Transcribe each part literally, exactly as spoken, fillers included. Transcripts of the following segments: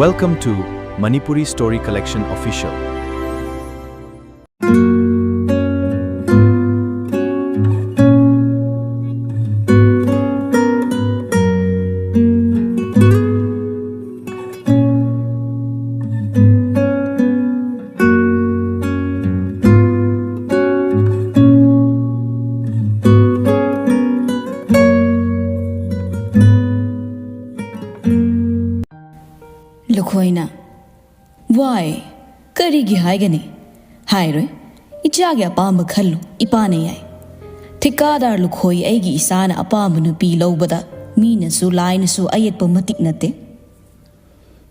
Welcome to Manipuri Story Collection Official. ꯂꯨꯈꯣꯏꯅ, "Why? ꯀꯔꯤꯒꯤ ꯍꯥꯏꯒꯅꯤ? ꯍꯥꯏꯔꯣꯏ꯫ ꯏꯆꯥꯒꯤ ꯑꯄꯥꯝꯕ ꯈꯜꯂꯨ, ꯏꯄꯥꯅ ꯌꯥꯏ꯫ ꯊꯤꯀꯥꯗꯥꯔ ꯂꯨꯈꯣꯏ ꯑꯩꯒꯤ ꯏꯆꯥꯅ ꯑꯄꯥꯝꯕ ꯅꯨꯄꯤ ꯂꯧꯕꯗ ꯃꯤꯅꯁꯨ ꯂꯥꯏꯅꯁꯨ ꯑꯌꯦꯠꯄ ꯃꯇꯤꯛ ꯅꯠꯇꯦ꯫"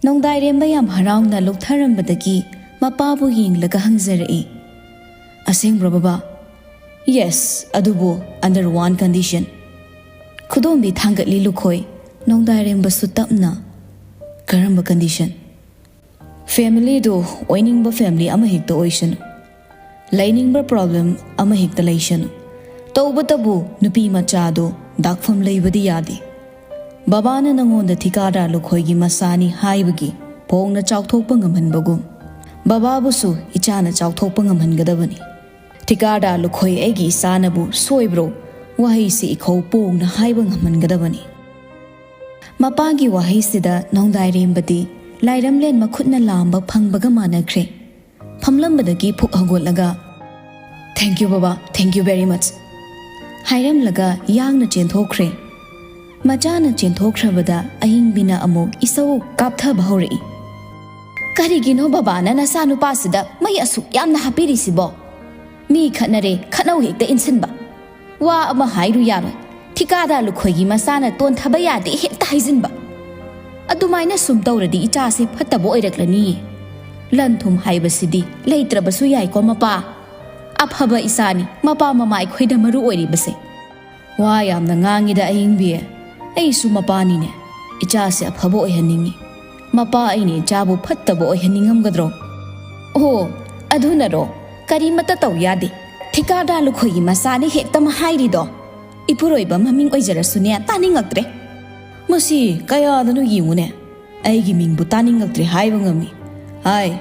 ꯅꯣꯡꯗꯥꯏꯔꯦꯝꯕ ꯌꯥꯝ ꯍꯔꯥꯎꯅ ꯂꯨꯞꯊꯔꯝꯕꯗꯒꯤ ꯃꯄꯥꯕꯨ ꯌꯦꯡꯂꯒ ꯍꯪꯖꯔꯛꯏ, "ꯑꯁꯦꯡꯕ꯭ꯔꯣ ꯕꯕꯥ?" "Yes, ꯑꯗꯨꯕꯨ under one condition꯫" ꯈꯨꯗꯣꯝꯕꯤ ꯊꯥꯡꯒꯠꯂꯤ ꯂꯨꯈꯣꯏ, ꯅꯣꯡꯗꯥꯏꯔꯦꯝꯕꯁꯨ ꯇꯞꯅ, "ꯀꯔꯝꯕ condition?" "Familyꯗꯨ ꯑꯣꯏꯅꯤꯡꯕ family ꯑꯃꯍꯦꯛꯇ ꯑꯣꯏꯁꯅꯨ, ꯂꯩꯅꯤꯡꯕ problem ꯑꯃꯍꯦꯛꯇ ꯂꯩꯁꯅꯨ, ꯇꯧꯕꯇꯕꯨ ꯅꯨꯄꯤ ꯃꯆꯥꯗꯨ ꯗꯥꯛꯐꯝ ꯂꯩꯕꯗꯤ ꯌꯥꯗꯦ꯫ ꯕꯕꯥꯅ ꯅꯉꯣꯟꯗ ꯊꯤꯀꯥꯗꯥꯔ ꯂꯨꯈꯣꯏꯒꯤ ꯃꯆꯥꯅꯤ ꯍꯥꯏꯕꯒꯤ ꯐꯣꯡꯅ ꯆꯥꯎꯊꯣꯛꯄ ꯉꯝꯍꯟꯕꯒꯨꯝ, ꯕꯕꯥꯕꯨꯁꯨ ꯏꯆꯥꯅ ꯆꯥꯎꯊꯣꯛꯄ ꯉꯝꯍꯟꯒꯗꯕꯅꯤ꯫ ꯊꯤꯀꯥꯗꯥꯔ ꯂꯨꯈꯣꯏ ꯑꯩꯒꯤ ꯏꯆꯥꯅꯕꯨ ꯁꯣꯏꯕ꯭ꯔꯣ? ꯋꯥꯍꯩꯁꯤ ꯏꯈꯧ ꯄꯣꯡꯅ ꯍꯥꯏꯕ ꯉꯝꯍꯟꯒꯗꯕꯅꯤ꯫" ꯃꯄꯥꯒꯤ ꯋꯥꯍꯩꯁꯤꯗ ꯅꯣꯡꯗꯥꯏꯔꯦꯝꯕꯗꯤ ꯂꯥꯏꯔꯝꯂꯦꯟ ꯃꯈꯨꯠꯅ ꯂꯥꯝꯕ ꯐꯪꯕꯒ ꯃꯥꯟꯅꯈ꯭ꯔꯦ꯫ ꯐꯝꯂꯝꯕꯗꯒꯤ ꯐꯨꯛ ꯍꯧꯒꯠꯂꯒ, "Thank you ꯕꯕꯥ, thank you very much" ꯍꯥꯏꯔꯝꯂꯒ ꯌꯥꯡꯅ ꯆꯦꯟꯊꯣꯛꯈ꯭ꯔꯦ꯫ ꯃꯆꯥꯅ ꯆꯦꯟꯊꯣꯛꯈ꯭ꯔꯕꯗ ꯑꯍꯤꯡꯕꯤꯅ ꯑꯃꯨꯛ ꯏꯁꯧ ꯀꯥꯞꯊꯕ ꯍꯧꯔꯛꯏ꯫ "ꯀꯔꯤꯒꯤꯅꯣ ꯕꯕꯥꯅ ꯅꯆꯥꯅꯨꯄꯥꯁꯤꯗ ꯃꯩ ꯑꯁꯨꯛ ꯌꯥꯝꯅ ꯍꯥꯞꯄꯤꯔꯤꯁꯤꯕꯣ? ꯃꯤ ꯈꯠꯅꯔꯦ, ꯈꯠꯅꯧ ꯍꯦꯛꯇ ꯏꯟꯁꯤꯟꯕ꯫ ꯋꯥ ꯑꯃ ꯍꯥꯏꯔꯨ ꯌꯥꯔꯣꯏ꯫ ꯊꯤꯀꯥꯗꯥꯔ ꯂꯨꯈꯣꯏꯒꯤ ꯃꯆꯥꯅ ꯇꯣꯟꯊꯕ ꯌꯥꯗꯦ ꯍꯦꯛꯇ ꯍꯥꯏꯖꯤꯟꯕ꯫ ꯑꯗꯨꯃꯥꯏꯅ ꯁꯨꯝ ꯇꯧꯔꯗꯤ ꯏꯆꯥꯁꯦ ꯐꯠꯇꯕ ꯑꯣꯏꯔꯛꯂꯅꯤꯌꯦ꯫ ꯂꯟ ꯊꯨꯝ ꯍꯥꯏꯕꯁꯤꯗꯤ ꯂꯩꯇ꯭ꯔꯕꯁꯨ ꯌꯥꯏꯀꯣ ꯃꯄꯥ꯫ ꯑꯐꯕ ꯏꯆꯥꯅꯤ ꯃꯄꯥ ꯃꯃꯥ ꯑꯩꯈꯣꯏꯗ ꯃꯔꯨ ꯑꯣꯏꯔꯤꯕꯁꯦ꯫" "ꯋꯥ ꯌꯥꯝꯅ ꯉꯥꯡꯉꯤꯗ ꯑꯍꯤꯡꯕꯤ꯫ ꯑꯩꯁꯨ ꯃꯄꯥꯅꯤꯅꯦ꯫ ꯏꯆꯥꯁꯦ ꯑꯐꯕ ꯑꯣꯏꯍꯟꯅꯤꯡꯉꯤ꯫ ꯃꯄꯥ ꯑꯩꯅ ꯏꯆꯥꯕꯨ ꯐꯠꯇꯕ ꯑꯣꯏꯍꯟꯅꯤꯡꯉꯝꯒꯗ꯭ꯔꯣ?" "ꯑꯣ, ꯑꯗꯨꯅꯔꯣ? ꯀꯔꯤꯃꯠꯇ ꯇꯧ ꯌꯥꯗꯦ꯫ ꯊꯤꯀꯥꯗꯥꯔ ꯂꯨꯈꯣꯏꯒꯤ ꯃꯆꯥꯅꯤ ꯍꯦꯛꯇ ꯍꯥꯏꯔꯤꯗꯣ꯫ ꯏꯄꯨꯔꯣꯏꯕ ꯃꯃꯤꯡ ꯑꯣꯏꯖꯔꯁꯨꯅꯦ, ꯇꯥꯅꯤꯡꯉꯛꯇ꯭ꯔꯦ꯫ ꯃꯁꯤ ꯀꯌꯥꯗꯅꯣ ꯌꯦꯡꯉꯨꯅꯦ꯫ ꯑꯩꯒꯤ ꯃꯤꯡꯕꯨ ꯇꯥꯅꯤꯡꯉꯛꯇ꯭ꯔꯦ ꯍꯥꯏꯕ ꯉꯝꯃꯤ꯫ ꯍꯥꯏ,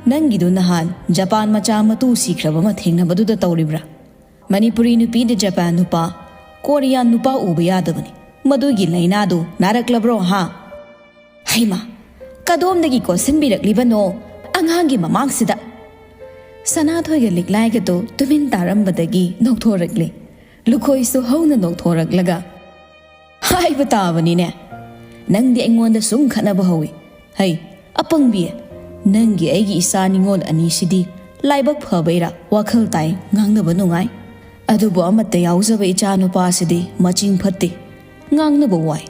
ꯅꯪꯒꯤꯗꯨ ꯅꯍꯥꯟ ꯖꯄꯥꯟ ꯃꯆꯥ ꯃꯇꯨ ꯁꯤꯈ꯭ꯔꯕ ꯑꯃ ꯊꯦꯡꯅꯕꯗꯨꯗ ꯇꯧꯔꯤꯕ꯭ꯔꯥ? ꯃꯅꯤꯄꯨꯔꯤ ꯅꯨꯄꯤꯗ ꯖꯄꯥꯟ ꯅꯨꯄꯥ, ꯀꯣꯔꯤꯌꯥꯟ ꯅꯨꯄꯥ ꯎꯕ ꯌꯥꯗꯕꯅꯤ꯫ ꯃꯗꯨꯒꯤ ꯂꯥꯏꯅꯥꯗꯨ ꯅꯥꯔꯛꯂꯕ꯭ꯔꯣ ꯍꯥ? ꯍꯩꯃꯥ, ꯀꯗꯣꯝꯗꯒꯤ ꯀꯣꯟꯁꯤꯟꯕꯤꯔꯛꯂꯤꯕꯅꯣ ꯑꯉꯥꯡꯒꯤ ꯃꯃꯥꯡꯁꯤꯗ? ꯁꯅꯥꯊꯣꯏꯒ ꯂꯤꯛꯂꯥꯏꯒꯗꯣ ꯇꯨꯃꯤꯟ ꯇꯥꯔꯝꯕꯗꯒꯤ ꯅꯣꯛꯊꯣꯔꯛꯂꯦ꯫ ꯂꯨꯈꯣꯏꯁꯨ ꯍꯧꯅ ꯅꯣꯛꯊꯣꯔꯛꯂꯒ, "ꯍꯥꯏꯕ ꯇꯥꯕꯅꯤꯅꯦ, ꯅꯪꯗꯤ ꯑꯩꯉꯣꯟꯗ ꯁꯨꯝ ꯈꯠꯅꯕ ꯍꯧꯏ꯫ ꯍꯩ, ꯑꯄꯪꯕꯤ, ꯅꯪꯒꯤ ꯑꯩꯒꯤ ꯏꯆꯥ ꯅꯤꯉꯣꯜ ꯑꯅꯤꯁꯤꯗꯤ ꯂꯥꯏꯕꯛ ꯐꯕꯩꯔꯥ ꯋꯥꯈꯜ ꯇꯥꯏ, ꯉꯥꯡꯅꯕ ꯅꯨꯡꯉꯥꯏ꯫ ꯑꯗꯨꯕꯨ ꯑꯃꯠꯇ ꯌꯥꯎꯖꯕ ꯏꯆꯥ ꯅꯨꯄꯥꯁꯤꯗꯤ ꯃꯆꯤꯡ ꯐꯠꯇꯦ, ꯉꯥꯡꯅꯕ ꯋꯥꯏ꯫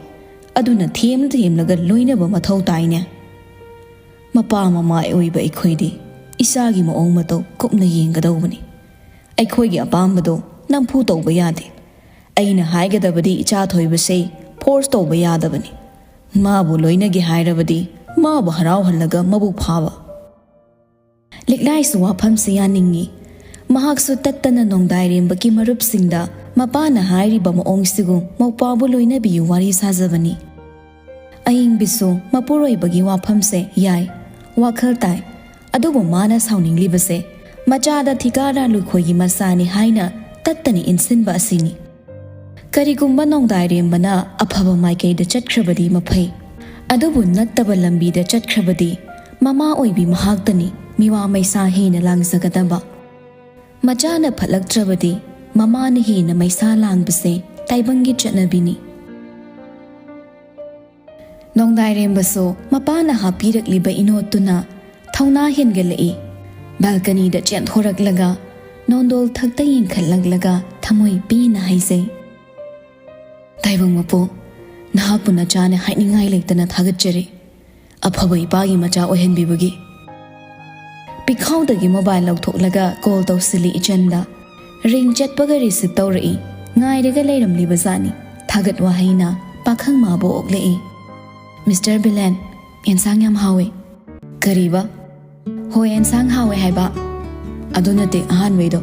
ꯑꯗꯨꯅ ꯊꯦꯝ ꯊꯦꯝꯂꯒ ꯂꯣꯏꯅꯕ ꯃꯊꯧ ꯇꯥꯏꯅꯦ꯫ ꯃꯄꯥ ꯃꯃꯥ ꯑꯣꯏꯕ ꯑꯩꯈꯣꯏꯗꯤ ꯏꯆꯥꯒꯤ ꯃꯑꯣꯡ ꯃꯇꯧ ꯀꯨꯞꯅ ꯌꯦꯡꯒꯗꯧꯕꯅꯤ꯫ ꯑꯩꯈꯣꯏꯒꯤ ꯑꯄꯥꯝꯕꯗꯣ ꯅꯝꯐꯨ ꯇꯧꯕ ꯌꯥꯗꯦ꯫ ꯑꯩꯅ ꯍꯥꯏꯒꯗꯕꯗꯤ ꯏꯆꯥ ꯊꯣꯏꯕꯁꯦ ꯐꯣꯔꯁ ꯇꯧꯕ ꯌꯥꯗꯕꯅꯤ꯫ ꯃꯥꯕꯨ ꯂꯣꯏꯅꯒꯦ ꯍꯥꯏꯔꯕꯗꯤ ꯃꯥꯕꯨ ꯍꯔꯥꯎꯍꯜꯂꯒ ꯃꯕꯨꯛ ꯐꯥꯕ꯫" ꯂꯤꯛꯂꯥꯏꯁꯨ ꯋꯥꯐꯝꯁꯦ ꯌꯥꯅꯤꯡꯏ꯫ ꯃꯍꯥꯛꯁꯨ ꯇꯠꯇꯅ ꯅꯣꯡꯗꯥꯏꯔꯦꯝꯕꯒꯤ ꯃꯔꯨꯞꯁꯤꯡꯗ ꯃꯄꯥꯅ ꯍꯥꯏꯔꯤꯕ ꯃꯑꯣꯡꯁꯤꯒꯨꯝ ꯃꯧꯄ꯭ꯋꯥꯕꯨ ꯂꯣꯏꯅꯕꯤꯌꯨ ꯋꯥꯔꯤ ꯁꯥꯖꯕꯅꯤ꯫ ꯑꯌꯤꯡꯕꯤꯁꯨ ꯃꯄꯨꯔꯣꯏꯕꯒꯤ ꯋꯥꯐꯝꯁꯦ ꯌꯥꯏ, ꯋꯥꯈꯜ ꯇꯥꯏ꯫ ꯑꯗꯨꯕꯨ ꯃꯥꯅ ꯁꯥꯎꯅꯤꯡꯂꯤꯕꯁꯦ ꯃꯆꯥꯗ ꯊꯤꯀꯥꯔꯥ ꯂꯨꯈꯣꯏꯒꯤ ꯃꯆꯥꯅꯤ ꯍꯥꯏꯅ ꯇꯠꯇꯅ ꯏꯟꯁꯤꯟꯕ ꯑꯁꯤꯅꯤ꯫ ꯀꯔꯤꯒꯨꯝꯕ ꯅꯣꯡꯗꯥꯏꯔꯦꯝꯕꯅ ꯑꯐꯕ ꯃꯥꯏꯀꯩꯗ ꯆꯠꯈ꯭ꯔꯕꯗꯤ ꯃꯐꯩ, ꯑꯗꯨꯕꯨ ꯅꯠꯇꯕ ꯂꯝꯕꯤꯗ ꯆꯠꯈ꯭ꯔꯕꯗꯤ ꯃꯃꯥ ꯑꯣꯏꯕꯤ ꯃꯍꯥꯛꯇꯅꯤ ꯃꯤꯋꯥ ꯃꯩꯁꯥ ꯍꯦꯟꯅ ꯂꯥꯡꯖꯒꯗꯕ꯫ ꯃꯆꯥꯅ ꯐꯠꯂꯛꯇ꯭ꯔꯕꯗꯤ ꯃꯃꯥꯅ ꯍꯦꯟꯅ ꯃꯩꯁꯥ ꯂꯥꯡꯕꯁꯦ ꯇꯥꯏꯕꯪꯒꯤ ꯆꯠꯅꯕꯤꯅꯤ꯫ ꯅꯣꯡꯗꯥꯏꯔꯦꯝꯕꯁꯨ ꯃꯄꯥꯅ ꯍꯥꯞꯄꯤꯔꯛꯂꯤꯕ ꯏꯅꯣꯠꯇꯨꯅ ꯊꯧꯅꯥ ꯍꯦꯟꯒꯠꯂꯛꯏ꯫ ꯕꯦꯜꯀꯅꯤꯗ ꯆꯦꯟꯊꯣꯔꯛꯂꯒ ꯅꯣꯟꯗꯣꯜ ꯊꯛꯇ ꯌꯦꯡꯈꯠꯂꯛꯂꯒ ꯊꯃꯣꯏ ꯄꯦꯟꯅ ꯍꯥꯏꯖꯩ, "ꯇꯥꯏꯕꯪ ꯃꯄꯨ, ꯅꯍꯥꯛꯄꯨ ꯅꯆꯥꯅ ꯍꯥꯏꯅꯤꯡꯉꯥꯏ ꯂꯩꯇꯅ ꯊꯥꯒꯠꯆꯔꯤ, ꯑꯐꯕ ꯏꯄꯥꯒꯤ ꯃꯆꯥ ꯑꯣꯏꯍꯟꯕꯤꯕꯒꯤ꯫" ꯄꯤꯈꯥꯎꯗꯒꯤ ꯃꯣꯕꯥꯏꯜ ꯂꯧꯊꯣꯛꯂꯒ ꯀꯣꯜ ꯇꯧꯁꯤꯜꯂꯤ ꯏꯆꯟꯗ꯫ ꯔꯤꯡ ꯆꯠꯄꯒ ꯔꯤꯁꯤꯞ ꯇꯧꯔꯛꯏ꯫ ꯉꯥꯏꯔꯒ ꯂꯩꯔꯝꯂꯤꯕ ꯖꯥꯠꯅꯤ꯫ ꯊꯥꯒꯠ ꯋꯥꯍꯩꯅ ꯄꯥꯈꯪ ꯃꯥꯕꯨ ꯑꯣꯛꯂꯛꯏ꯫ "ꯃꯤꯁꯇꯔ ꯕꯤꯂꯦꯟ, ꯑꯦꯟꯁꯥꯡ ꯌꯥꯝ ꯍꯥꯎꯋꯦ꯫" "ꯀꯔꯤꯕ?" "ꯍꯣꯏ, ꯑꯦꯟꯁꯥꯡ ꯍꯥꯎꯋꯦ ꯍꯥꯏꯕ꯫ ꯑꯗꯨ ꯅꯠꯇꯦ, ꯑꯍꯥꯟꯕꯩꯗꯣ,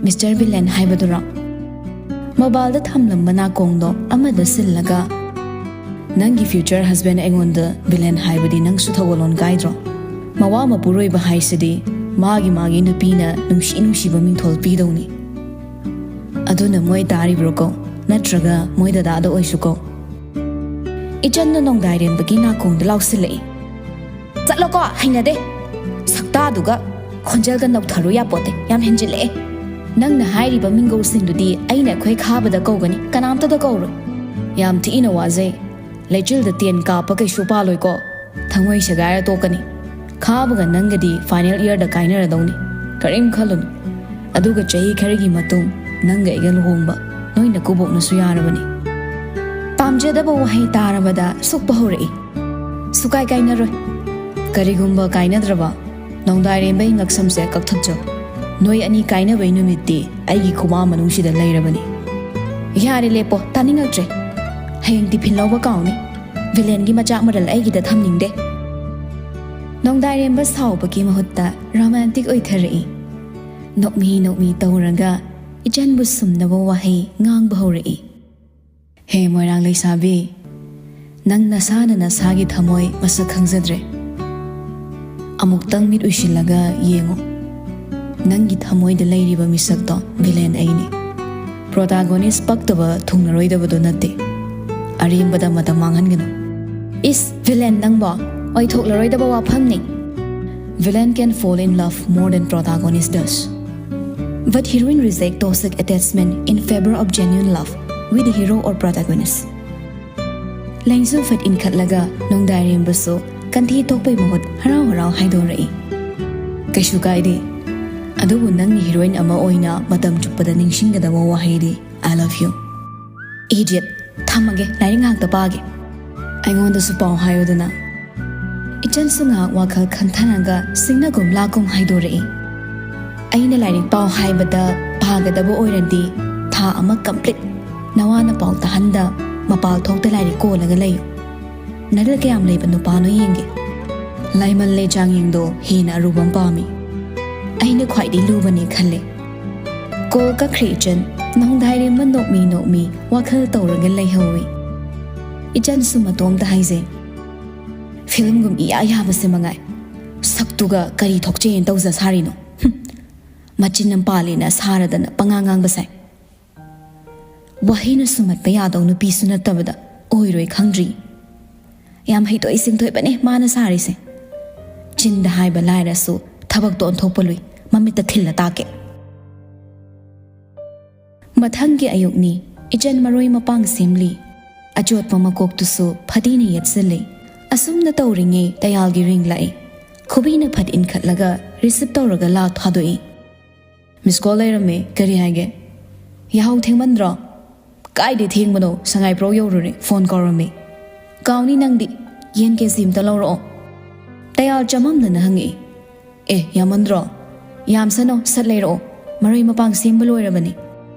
ꯃꯤꯁꯇꯔ ꯕꯤꯂꯦꯟ ꯍꯥꯏꯕꯗꯨꯔꯣ?" ꯃꯣꯕꯥꯏꯜꯗ ꯊꯝꯂꯝꯕ ꯅꯥꯀꯣꯡꯗꯣ ꯑꯃꯗ ꯁꯤꯜꯂꯒ, ꯅꯪꯒꯤ future husband ꯑꯩꯉꯣꯟꯗ villain ꯍꯥꯏꯕꯗꯤ ꯅꯪꯁꯨ ꯊꯧꯒꯜꯂꯣꯟ ꯀꯥꯏꯗ꯭ꯔꯣ? ꯃꯋꯥ ꯃꯄꯨꯔꯣꯏꯕ ꯍꯥꯏꯁꯤꯗꯤ ꯃꯥꯒꯤ ꯃꯥꯒꯤ ꯅꯨꯄꯤꯅ ꯅꯨꯡꯁꯤ ꯅꯨꯡꯁꯤꯕ ꯃꯤꯡꯊꯣꯜ ꯄꯤꯗꯧꯅꯤ꯫ ꯑꯗꯨꯅ ꯃꯣꯏ ꯇꯥꯔꯤꯕ꯭ꯔꯣ ꯀꯣ? ꯅꯠꯇ꯭ꯔꯒ ꯃꯣꯏ ꯗꯗꯥꯗ ꯑꯣꯏꯁꯨ ꯀꯣ? ꯏꯆꯟꯅ ꯅꯣꯡꯗꯥꯏꯔꯦꯝꯕꯒꯤ ꯅꯥꯀꯣꯡꯗ ꯂꯥꯎꯁꯤꯜꯂꯛꯏ꯫ "ꯆꯠꯂꯣꯀꯣ, ꯍꯩꯅꯗꯦ꯫ ꯁꯛꯇꯥꯗꯨꯒ ꯈꯣꯟꯖꯦꯜꯒ ꯅꯧꯊꯔꯨ ꯌꯥꯄꯣꯠꯇꯦ, ꯌꯥꯝ ꯍꯦꯟꯖꯤꯜꯂꯛꯑꯦ꯫ ꯅꯪꯅ ꯍꯥꯏꯔꯤꯕ ꯃꯤꯡꯒꯧꯁꯤꯡꯗꯨꯗꯤ ꯑꯩꯅ ꯑꯩꯈꯣꯏ ꯈꯥꯕꯗ ꯀꯧꯒꯅꯤ, ꯀꯅꯥꯝꯇꯗ ꯀꯧꯔꯣꯏ꯫ ꯌꯥꯝ ꯊꯤꯅ ꯋꯥꯖꯩ꯫ ꯂꯩꯆꯤꯜꯗ ꯇꯦꯟ ꯀꯥꯞꯄ ꯀꯩꯁꯨ ꯄꯥꯜꯂꯣꯏꯀꯣ꯫ ꯊꯃꯣꯏ ꯁꯦꯒꯥꯏꯔ ꯇꯣꯛꯀꯅꯤ꯫ ꯈꯥꯕꯒ ꯅꯪꯒꯗꯤ final yearꯗ ꯀꯥꯏꯅꯔꯗꯧꯅꯤ꯫ ꯀꯔꯤꯝ ꯈꯜꯂꯨꯅꯨ꯫ ꯑꯗꯨꯒ ꯆꯍꯤ ꯈꯔꯒꯤ ꯃꯇꯨꯡ ꯅꯪꯒ ꯑꯩꯒ ꯂꯨꯍꯣꯡꯕ ꯅꯣꯏ ꯅꯀꯨꯕꯣꯛꯅꯁꯨ ꯌꯥꯔꯕꯅꯤ꯫" ꯄꯥꯝꯖꯗꯕ ꯋꯥꯍꯩ ꯇꯥꯔꯕꯗ ꯁꯣꯛꯄ ꯍꯧꯔꯛꯏ꯫ "ꯁꯨꯀꯥꯏ ꯀꯥꯏꯅꯔꯣꯏ꯫ ꯀꯔꯤꯒꯨꯝꯕ ꯀꯥꯏꯅꯗ꯭ꯔꯕ, ꯅꯣꯡꯗꯥꯏꯔꯦꯝꯕꯩ ꯉꯛꯁꯝꯁꯦ ꯀꯛꯊꯠꯆꯧ꯫ ꯅꯣꯏ ꯑꯅꯤ ꯀꯥꯏꯅꯕꯩ ꯅꯨꯃꯤꯠꯇꯤ ꯑꯩꯒꯤ ꯈꯨꯕꯥ ꯃꯅꯨꯡꯁꯤꯗ ꯂꯩꯔꯕꯅꯤ꯫" "ꯌꯥꯔꯦ, ꯂꯦꯞꯄꯣ, ꯇꯥꯅꯤꯡꯉꯛꯇ꯭ꯔꯦ꯫ ꯍꯌꯦꯡ tiffin ꯂꯧꯕ ꯀꯥꯎꯅꯤ꯫ Villainꯒꯤ ꯃꯆꯥꯛ ꯃꯔꯜ ꯑꯩꯒꯤꯗ ꯊꯝꯅꯤꯡꯗꯦ꯫" ꯅꯣꯡꯗꯥꯏꯔꯦꯝꯕ ꯁꯥꯎꯕꯒꯤ ꯃꯍꯨꯠꯇ romantic ꯑꯣꯏꯊꯔꯛꯏ꯫ ꯅꯣꯛꯃꯤ ꯅꯣꯛꯃꯤ ꯇꯧꯔꯒ ꯏꯆꯟꯕꯨ ꯁꯨꯝꯅꯕ ꯋꯥꯍꯩ ꯉꯥꯡꯕ ꯍꯧꯔꯛꯏ꯫ "ꯍꯦ ꯃꯣꯏꯔꯥꯡ ꯂꯩꯁꯥꯕꯤ, ꯅꯪ ꯅꯁꯥꯅ ꯅꯁꯥꯒꯤ ꯊꯃꯣꯏ ꯃꯁꯛ ꯈꯪꯖꯗ꯭ꯔꯦ꯫ ꯑꯃꯨꯛꯇꯪ ꯃꯤꯠ ꯎꯏꯁꯤꯜꯂꯒ ꯌꯦꯡꯉꯨ꯫ ꯅꯪꯒꯤ ꯊꯃꯣꯏꯗ ꯂꯩꯔꯤꯕ ꯃꯤꯁꯛꯇꯣ villain ꯑꯩꯅꯤ꯫ Protagonist ꯄꯛꯇꯕ ꯊꯨꯡꯅꯔꯣꯏꯗꯕꯗꯣ ꯅꯠꯇꯦ꯫ ꯑꯔꯦꯝꯕꯗ ꯃꯇꯝ ꯃꯥꯡꯍꯟꯒꯅꯨ꯫" "ꯏꯁ, villain ꯅꯪꯕꯣ? ꯑꯣꯏꯊꯣꯛꯂꯔꯣꯏꯗꯕ ꯋꯥꯐꯝꯅꯤ꯫ Villain can fall in love more than protagonist does. But heroine reject toxic attachment in favor of genuine love with the hero or protagonist." ꯂꯦꯡꯖꯨꯝ ꯐꯠ ꯏꯟꯈꯠꯂꯒ ꯅꯣꯡꯗꯥꯏꯔꯦꯝꯕꯁꯨ ꯀꯟꯊꯤ ꯊꯣꯛꯄꯩ ꯃꯍꯨꯠ ꯍꯔꯥꯎ ꯍꯔꯥꯎ ꯍꯥꯏꯗꯣꯔꯛꯏ꯫ "ꯀꯩꯁꯨ ꯀꯥꯏꯗꯦ꯫ ꯑꯗꯨꯕꯨ ꯅꯪꯒꯤ heroine ꯑꯃ ꯑꯣꯏꯅ ꯃꯇꯝ ꯆꯨꯞꯄꯗ ꯅꯤꯡꯁꯤꯡꯒꯗꯕ ꯋꯥꯍꯩꯗꯤ I love you꯫ Idiot, ꯊꯝꯃꯒꯦ, ꯂꯥꯏꯔꯤꯛ ꯉꯥꯏꯍꯥꯛꯇ ꯄꯥꯒꯦ꯫" "ꯑꯩꯉꯣꯟꯗꯁꯨ ꯄꯥꯎ ꯍꯥꯏꯌꯨꯗꯅ꯫" ꯏꯆꯟꯁꯨ ꯉꯥꯏꯍꯥꯛ ꯋꯥꯈꯜ ꯈꯟꯊꯅꯒ ꯁꯤꯡꯅꯒꯨꯝ ꯂꯥꯛꯀꯨꯝ ꯍꯥꯏꯗꯣꯔꯛꯏ꯫ "ꯑꯩꯅ ꯂꯥꯏꯔꯤꯛ ꯄꯥꯎ ꯍꯥꯏꯕꯗ ꯄꯥꯒꯗꯕ ꯑꯣꯏꯔꯗꯤ ꯊꯥ ꯑꯃ complete ꯅꯋꯥꯅ ꯄꯥꯎ ꯇꯥꯍꯟꯗ ꯃꯄꯥꯜ ꯊꯣꯛꯇ ꯂꯥꯏꯔꯤꯛ ꯀꯣꯜꯂꯒ ꯂꯩꯌꯨ꯫ ꯅꯔꯜ ꯀꯌꯥꯝ ꯂꯩꯕ ꯅꯨꯄꯥꯅꯣ ꯌꯦꯡꯒꯦ꯫ ꯂꯥꯏꯃꯜꯂꯦ ꯆꯥꯡꯌꯦꯡꯗꯣ ꯍꯦꯟꯅ ꯑꯔꯨꯕ ꯑꯃ ꯄꯥꯝꯃꯤ꯫" "ꯑꯩꯅ ꯈ꯭ꯋꯥꯏꯗꯒꯤ ꯂꯨꯕꯅꯦ ꯈꯜꯂꯦ꯫" ꯀꯣꯜ ꯀꯛꯈ꯭ꯔꯦ ꯏꯆꯟ꯫ ꯅꯣꯡꯗꯥꯏꯔꯦꯝꯕ ꯅꯣꯛꯃꯤ ꯅꯣꯛꯃꯤ ꯋꯥꯈꯜ ꯇꯧꯔꯒ ꯂꯩꯍꯧꯏ꯫ ꯏꯆꯟꯁꯨ ꯃꯇꯣꯝꯇ ꯍꯥꯏꯖꯩ, "ꯐꯤꯂꯝꯒꯨꯝ ꯏꯌꯥ ꯌꯥꯕꯁꯦ ꯃꯉꯥꯏ꯫ ꯁꯛꯇꯨꯒ ꯀꯔꯤ ꯊꯣꯛꯆꯩꯅ ꯇꯧꯖ ꯁꯥꯔꯤꯅꯣ? ꯍꯨꯝ꯫ ꯃꯆꯤꯟ ꯑꯃ ꯄꯥꯜꯂꯤꯅ ꯁꯥꯔꯗꯅ ꯄꯉꯥꯡ ꯉꯥꯡꯕ ꯁꯥꯏ꯫ ꯋꯥꯍꯩꯅ ꯁꯨꯝꯍꯠꯄ ꯌꯥꯗꯧ ꯅꯨꯄꯤꯁꯨ ꯅꯠꯇꯕꯗ ꯑꯣꯏꯔꯣꯏ ꯈꯪꯗ꯭ꯔꯤ꯫ ꯌꯥꯝ ꯍꯩꯊꯣꯏ ꯁꯤꯡꯊꯣꯏꯕꯅꯦ ꯃꯥꯅ ꯁꯥꯔꯤꯁꯦ꯫ ꯆꯤꯟꯗ ꯍꯥꯏꯕ ꯂꯥꯏꯔꯁꯨ ꯊꯕꯛꯇꯣ ꯑꯣꯟꯊꯣꯛꯄ ꯂꯨꯏ꯫ ꯃꯃꯤꯠꯇ ꯊꯤꯜꯂ ꯇꯥꯛꯀꯦ꯫" ꯃꯊꯪꯒꯤ ꯑꯌꯨꯛꯅꯤ꯫ ꯏꯆꯟ ꯃꯔꯣꯏ ꯃꯄꯥꯡ ꯁꯦꯝꯂꯤ꯫ ꯑꯆꯣꯠꯄ ꯃꯀꯣꯛꯇꯨꯁꯨ ꯐꯗꯤꯅ ꯌꯦꯠꯁꯤꯜꯂꯤ꯫ ꯑꯁꯨꯝꯅ ꯇꯧꯔꯤꯉꯩ ꯇꯌꯥꯜꯒꯤ ꯔꯤꯡ ꯂꯥꯛꯏ꯫ ꯈꯨꯕꯤꯅ ꯐꯠ ꯏꯟꯈꯠꯂꯒ ꯔꯤꯁꯤꯞ ꯇꯧꯔꯒ ꯂꯥꯎ ꯊꯥꯗꯣꯛꯏ꯫ "ꯃꯤꯁ ꯀꯣꯜ ꯂꯩꯔꯝꯃꯦ, ꯀꯔꯤ ꯍꯥꯏꯒꯦ?" "ꯌꯥꯍꯧ ꯊꯦꯡꯃꯟꯗ꯭ꯔꯣ?" "ꯀꯥꯏꯗꯩ ꯊꯦꯡꯕꯅꯣ, ꯁꯉꯥꯏ ꯄ꯭ꯔꯧ ꯌꯧꯔꯨꯔꯦ, ꯐꯣꯟ ꯀꯧꯔꯝꯃꯦ꯫" "ꯀꯥꯎꯅꯤ ꯅꯪꯗꯤ, ꯌꯦꯟ ꯀꯦ ꯖꯤ ꯑꯝꯇ ꯂꯧꯔꯛꯑꯣ꯫" ꯇꯌꯥꯜ ꯆꯃꯝꯅꯅ ꯍꯪꯉꯛꯏ꯫ "ꯑꯦ, ꯌꯥꯝꯃꯟꯗ꯭ꯔꯣ? ꯌꯥꯝꯁꯅꯣ, ꯁꯠ ꯂꯩꯔꯛꯑꯣ, ꯃꯔꯣꯏ ꯃꯄꯥꯡ ꯁꯦꯝꯕ ꯂꯣꯏꯔꯕꯅꯤ꯫"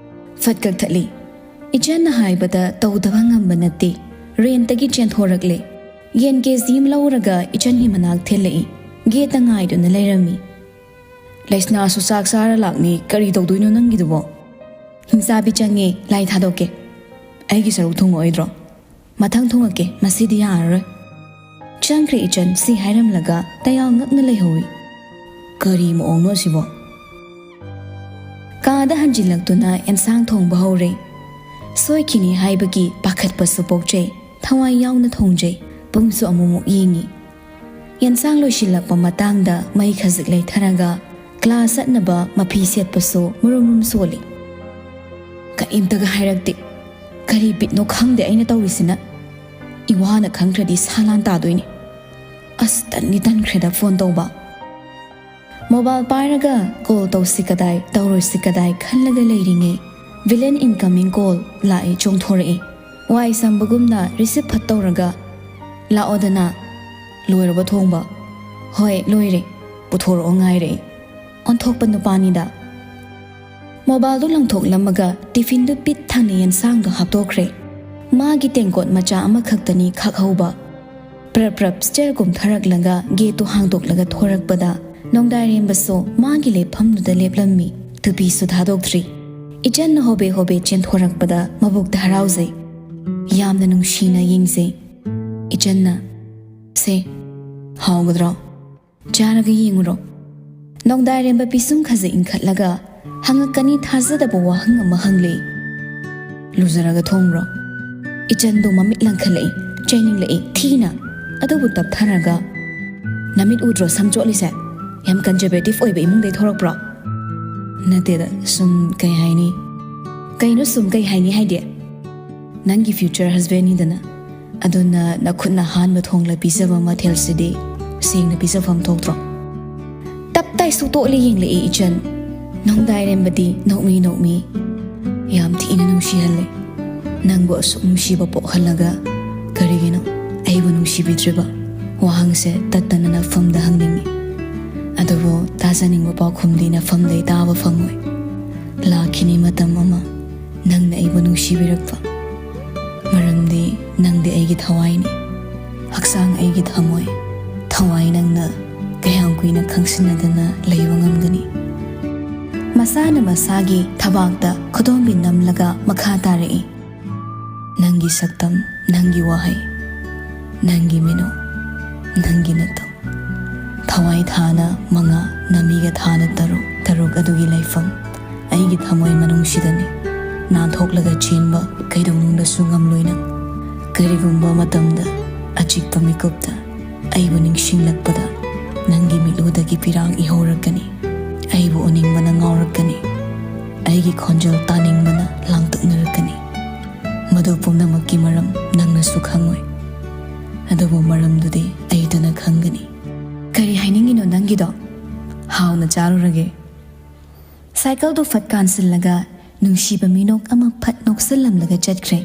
ꯐꯠ ꯀꯛꯊꯠꯂꯤ꯫ ꯏꯆꯟꯅ ꯍꯥꯏꯕꯗ ꯇꯧꯗꯕ ꯉꯝꯕ ꯅꯠꯇꯦ꯫ ꯔꯦꯟꯇꯒꯤ ꯆꯦꯟꯊꯣꯔꯛꯂꯦ꯫ ꯌꯦꯟ ꯀꯦ ꯖꯤ ꯑꯃ ꯂꯧꯔꯒ ꯏꯆꯟꯒꯤ ꯃꯅꯥꯛ ꯊꯤꯜꯂꯛꯏ꯫ ꯒꯦꯠꯇ ꯉꯥꯏꯗꯨꯅ ꯂꯩꯔꯝꯃꯤ꯫ "ꯂꯩꯁꯅꯥꯁꯨ ꯆꯥꯛ ꯆꯥꯔ ꯂꯥꯛꯅꯤ, ꯀꯔꯤ ꯇꯧꯗꯣꯏꯅꯣ ꯅꯪꯒꯤꯗꯨꯕꯣ?" "ꯍꯤꯡꯆꯥꯕꯤ ꯆꯪꯉꯦ, ꯂꯥꯏ ꯊꯥꯗꯣꯛꯀꯦ꯫" "ꯑꯩꯒꯤ ꯁꯔꯨꯛ ꯊꯣꯡꯉꯛꯑꯣꯏꯗ꯭ꯔꯣ?" "ꯃꯊꯪ ꯊꯣꯡꯉꯛꯀꯦ, ꯉꯁꯤꯗꯤ ꯌꯥꯔꯔꯣꯏ꯫" ꯆꯪꯈ꯭ꯔꯦ ꯏꯆꯟ꯫ ꯁꯤ ꯍꯥꯏꯔꯝꯂꯒ ꯇꯌꯥꯜ ꯉꯛꯅ ꯂꯩꯍꯧꯏ꯫ "ꯀꯔꯤ ꯃꯑꯣꯡꯅꯣ ꯑꯁꯤꯕꯣ?" ꯀꯥꯗ ꯍꯟꯖꯤꯜꯂꯛꯇꯨꯅ ꯑꯦꯟꯁꯥꯡ ꯊꯣꯡꯕ ꯍꯧꯔꯦ꯫ ꯁꯣꯏꯈꯤꯅꯤ ꯍꯥꯏꯕꯒꯤ ꯄꯥꯈꯠꯄꯁꯨ ꯄꯣꯛꯆꯩ꯫ ꯊꯋꯥꯏ ꯌꯥꯎꯅ ꯊꯣꯡꯖꯩ꯫ ꯄꯨꯡꯁꯨ ꯑꯃꯨꯛꯃꯨꯛ ꯌꯦꯡꯉꯤ꯫ ꯌꯦꯟꯁꯥꯡ ꯂꯣꯏꯁꯤꯜꯂꯛꯄ ꯃꯇꯥꯡꯗ ꯃꯩ ꯈꯖꯤꯛ ꯂꯩꯊꯔꯒ ꯀ꯭ꯂꯥꯁ ꯆꯠꯅꯕ ꯃꯐꯤ ꯁꯦꯠꯄꯁꯨ ꯃꯨꯔꯨꯝ ꯃꯨꯔꯨꯝ ꯁꯣꯜꯂꯤ꯫ ꯀꯔꯤꯝꯇꯒ ꯍꯥꯏꯔꯛꯇꯦ꯫ ꯀꯔꯤ ꯕꯤꯠꯅꯣ ꯈꯪꯗꯦ ꯑꯩꯅ ꯇꯧꯔꯤꯁꯤꯅ꯫ ꯏꯋꯥꯅ ꯈꯪꯈ꯭ꯔꯗꯤ ꯁꯥꯂꯥꯟ ꯇꯥꯗꯣꯏꯅꯤ꯫ ꯑꯁ, ꯇꯟꯗꯤ ꯇꯟꯈ꯭ꯔꯦꯗ ꯐꯣꯟ ꯇꯧꯕ꯫ ꯃꯣꯕꯥꯏꯜ ꯄꯥꯏꯔꯒ ꯀꯣꯜ ꯇꯧꯁꯤ ꯀꯗꯥꯏ, ꯇꯧꯔꯣꯏꯁꯤ ꯀꯗꯥꯏ ꯈꯜꯂꯒ ꯂꯩꯔꯤꯉꯩ, ꯚꯤꯂꯦꯟ ꯏꯟꯀꯃꯤꯡ ꯀꯣꯜ ꯂꯥꯛꯏ, ꯆꯣꯡꯊꯣꯔꯛꯏ꯫ ꯋꯥꯏ ꯁꯪꯕꯒꯨꯝꯅ ꯔꯤꯁꯤꯞ ꯐꯠ ꯇꯧꯔꯒ, "ꯂꯥꯛꯑꯣꯗꯅ꯫" "ꯂꯣꯏꯔꯕ ꯊꯣꯡꯕ?" "ꯍꯣꯏ, ꯂꯣꯏꯔꯦ꯫" "ꯄꯨꯊꯣꯔꯛꯑꯣ, ꯉꯥꯏꯔꯦ꯫" ꯑꯣꯟꯊꯣꯛꯄ ꯅꯨꯄꯥꯅꯤꯗ꯫ ꯃꯣꯕꯥꯏꯜꯗꯨ ꯂꯪꯊꯣꯛꯂꯝꯃꯒ ꯇꯤꯐꯤꯟꯗꯨ ꯄꯤꯛ ꯊꯟꯅ ꯌꯦꯟꯁꯥꯡꯗꯣ ꯍꯥꯞꯇꯣꯛꯈ꯭ꯔꯦ꯫ ꯃꯥꯒꯤ ꯇꯦꯡꯀꯣꯠ ꯃꯆꯥ ꯑꯃꯈꯛꯇꯅꯤ ꯈꯥꯛꯍꯧꯕ꯫ ꯄ꯭ꯔꯞ ꯄ꯭ꯔꯞ ꯁ꯭ꯇꯤꯌꯔ ꯀꯨꯝꯊꯔꯛꯂꯒ ꯒꯦꯠꯇꯨ ꯍꯥꯡꯗꯣꯛꯂꯒ ꯊꯣꯔꯛꯄꯗ ꯅꯣꯡꯗꯥꯏꯔꯦꯝꯕꯁꯨ ꯃꯥꯒꯤ ꯂꯦꯞꯐꯝꯗꯨꯗ ꯂꯦꯞꯂꯝꯃꯤ꯫ ꯇꯨꯄꯤꯁꯨ ꯊꯥꯗꯣꯛꯇ꯭ꯔꯤ꯫ ꯏꯆꯟꯅ ꯍꯣꯕꯦ ꯍꯣꯕꯦ ꯆꯦꯟꯊꯣꯔꯛꯄꯗ ꯃꯕꯨꯛꯇ ꯍꯔꯥꯎꯖꯩ꯫ ꯌꯥꯝ ꯌꯥꯝꯅ ꯅꯨꯡꯁꯤꯅ ꯌꯦꯡꯖꯩ꯫ ꯏꯆꯟꯅ, "ꯁꯦ, ꯍꯥꯎꯒꯗ꯭ꯔꯣ? ꯆꯥꯔꯒ ꯌꯦꯡꯉꯨꯔꯣ?" ꯅꯣꯡꯗꯥꯏꯔꯦꯝꯕ ꯄꯤꯁꯨꯝ ꯈꯖꯤꯛ ꯏꯟꯈꯠꯂꯒ ꯍꯪꯉꯛꯀꯅꯤ ꯊꯥꯖꯗꯕ ꯋꯥꯍꯪ ꯑꯃ ꯍꯪꯂꯛꯏ꯫ "ꯂꯨꯖꯔꯒ ꯊꯣꯡꯕ꯭ꯔꯣ?" ꯏꯆꯟꯗꯣ ꯃꯃꯤꯠ ꯂꯪꯈꯠꯂꯛꯏ, ꯆꯩꯅꯤꯡꯂꯛꯏ ꯊꯤꯅ꯫ ꯑꯗꯨꯕꯨ ꯇꯞꯊꯔꯒ, "ꯅꯃꯤꯠ ꯎꯗ꯭ꯔꯣ ꯁꯝ ꯆꯣꯠꯂꯤꯁꯦ? ꯌꯥꯝ ꯀꯟꯖꯔꯕꯦꯇꯤꯞ ꯑꯣꯏꯕ ꯏꯃꯨꯡꯗꯩ ꯊꯣꯔꯛꯄ꯭ꯔꯣ?" "ꯅꯠꯇꯦꯗ, ꯁꯨꯝ ꯀꯩ ꯍꯥꯏꯅꯤ?" "ꯀꯩꯅꯣ ꯁꯨꯝ ꯀꯩ ꯍꯥꯏꯅꯤ ꯍꯥꯏꯗꯤ?" "ꯅꯪꯒꯤ ꯐ꯭ꯌꯨꯆꯔ ꯍꯁꯕꯦꯟꯅꯤꯗꯅ꯫ ꯑꯗꯨꯅ ꯅꯈꯨꯠꯅ ꯍꯥꯟꯕ ꯊꯣꯡꯂ ꯄꯤꯖꯕ ꯃꯊꯦꯜꯁꯤꯗꯤ ꯁꯦꯡꯅ ꯄꯤꯖꯐꯝ ꯊꯣꯛꯇ꯭ꯔꯣ?" ꯇꯞ ꯇꯥꯏ ꯁꯨꯛꯇꯣꯛꯂ ꯌꯦꯡꯂꯛꯏ ꯏꯆꯟ꯫ ꯅꯣꯡꯗꯥꯏꯔꯦꯝꯕꯗꯤ ꯅꯣꯛꯃꯤ ꯅꯣꯛꯃꯤ, "ꯌꯥꯝ ꯊꯤꯅ ꯅꯨꯡꯁꯤꯍꯜꯂꯦ꯫ ꯅꯪꯕꯨ ꯑꯁꯨꯛ ꯅꯨꯡꯁꯤꯕ ꯄꯣꯛꯍꯜꯂꯒ ꯀꯔꯤꯒꯤꯅꯣ ꯑꯩꯕꯨ ꯅꯨꯡꯁꯤꯕꯤꯗ꯭ꯔꯤꯕ?" ꯋꯥꯍꯪꯁꯦ ꯇꯠꯇꯅ ꯅꯐꯝꯗ ꯍꯪꯅꯤꯡꯏ꯫ ꯑꯗꯨꯕꯨ ꯇꯥꯖꯅꯤꯡꯕ ꯄꯥꯎꯈꯨꯝꯗꯤ ꯅꯐꯝꯗꯩ ꯇꯥꯕ ꯐꯪꯉꯣꯏ꯫ ꯂꯥꯛꯈꯤꯅꯤ ꯃꯇꯝ ꯑꯃ, ꯅꯪꯅ ꯑꯩꯕꯨ ꯅꯨꯡꯁꯤꯕꯤꯔꯛꯄ꯫ ꯃꯔꯝꯗꯤ ꯅꯪꯗꯤ ꯑꯩꯒꯤ ꯊꯋꯥꯏꯅꯤ, ꯍꯛꯆꯥꯡ ꯑꯩꯒꯤ ꯊꯃꯣꯏ꯫ ꯊꯋꯥꯏ ꯅꯪꯅ ꯀꯌꯥꯝ ꯀꯨꯏꯅ ꯈꯪꯁꯤꯟꯅꯗꯅ ꯂꯩꯕ ꯉꯝꯒꯅꯤ? ꯃꯁꯥꯅ ꯃꯁꯥꯒꯤ ꯊꯕꯥꯛꯇ ꯈꯨꯗꯣꯝꯕꯤ ꯅꯝꯂꯒ ꯃꯈꯥ ꯇꯥꯔꯛꯏ꯫ ꯅꯪꯒꯤ ꯁꯛꯇꯝ, ꯅꯪꯒꯤ ꯋꯥꯍꯩ, ꯅꯪꯒꯤ ꯃꯤꯅꯣꯛ, ꯅꯪꯒꯤ ꯅꯇꯧ꯫ ꯊꯋꯥꯏ ꯊꯥꯅ ꯃꯉꯥ, ꯅꯥꯃꯤꯒ ꯊꯥꯅ ꯇꯔꯨꯛ, ꯇꯔꯨꯛ ꯑꯗꯨꯒꯤ ꯂꯩꯐꯝ ꯑꯩꯒꯤ ꯊꯃꯣꯏ ꯃꯅꯨꯡꯁꯤꯗꯅꯤ꯫ ꯅꯥꯟꯊꯣꯛꯂꯒ ꯆꯦꯟꯕ ꯀꯩꯗꯧꯅꯨꯡꯗꯁꯨ ꯉꯝꯂꯣꯏ ꯅꯪ꯫ ꯀꯔꯤꯒꯨꯝꯕ ꯃꯇꯝꯗ ꯑꯆꯤꯛꯄ ꯃꯤꯀꯨꯞꯇ ꯑꯩꯕꯨ ꯅꯤꯡꯁꯤꯡꯂꯛꯄꯗ ꯅꯪꯒꯤ ꯃꯤꯠꯂꯨꯗꯒꯤ ꯄꯤꯔꯥꯡ ꯏꯍꯧꯔꯛꯀꯅꯤ꯫ ꯑꯩꯕꯨ ꯎꯅꯤꯡꯕꯅ ꯉꯥꯎꯔꯛꯀꯅꯤ꯫ ꯑꯩꯒꯤ ꯈꯣꯟꯖꯦꯜ ꯇꯥꯅꯤꯡꯕꯅ ꯂꯥꯡꯇꯛꯅꯔꯛꯀꯅꯤ꯫ ꯃꯗꯨ ꯄꯨꯝꯅꯃꯛꯀꯤ ꯃꯔꯝ ꯅꯪꯅꯁꯨ ꯈꯪꯉꯣꯏ꯫ ꯑꯗꯨꯕꯨ ꯃꯔꯝꯗꯨꯗꯤ ꯑꯩꯇꯅ ꯈꯪꯒꯅꯤ꯫ ꯀꯔꯤ ꯍꯥꯏꯅꯤꯡꯉꯤꯅꯣ ꯅꯪꯒꯤꯗꯣ? ꯍꯥꯎꯅ ꯆꯥꯔꯨꯔꯒꯦ꯫ ꯁꯥꯏꯀꯜꯗꯨ ꯐꯠ ꯀꯥꯟꯁꯤꯜꯂꯒ ꯅꯨꯡꯁꯤꯕ ꯃꯤꯅꯣꯛ ꯑꯃ ꯐꯠ ꯅꯣꯛꯁꯤꯜꯂꯝꯂꯒ ꯆꯠꯈ꯭ꯔꯦ꯫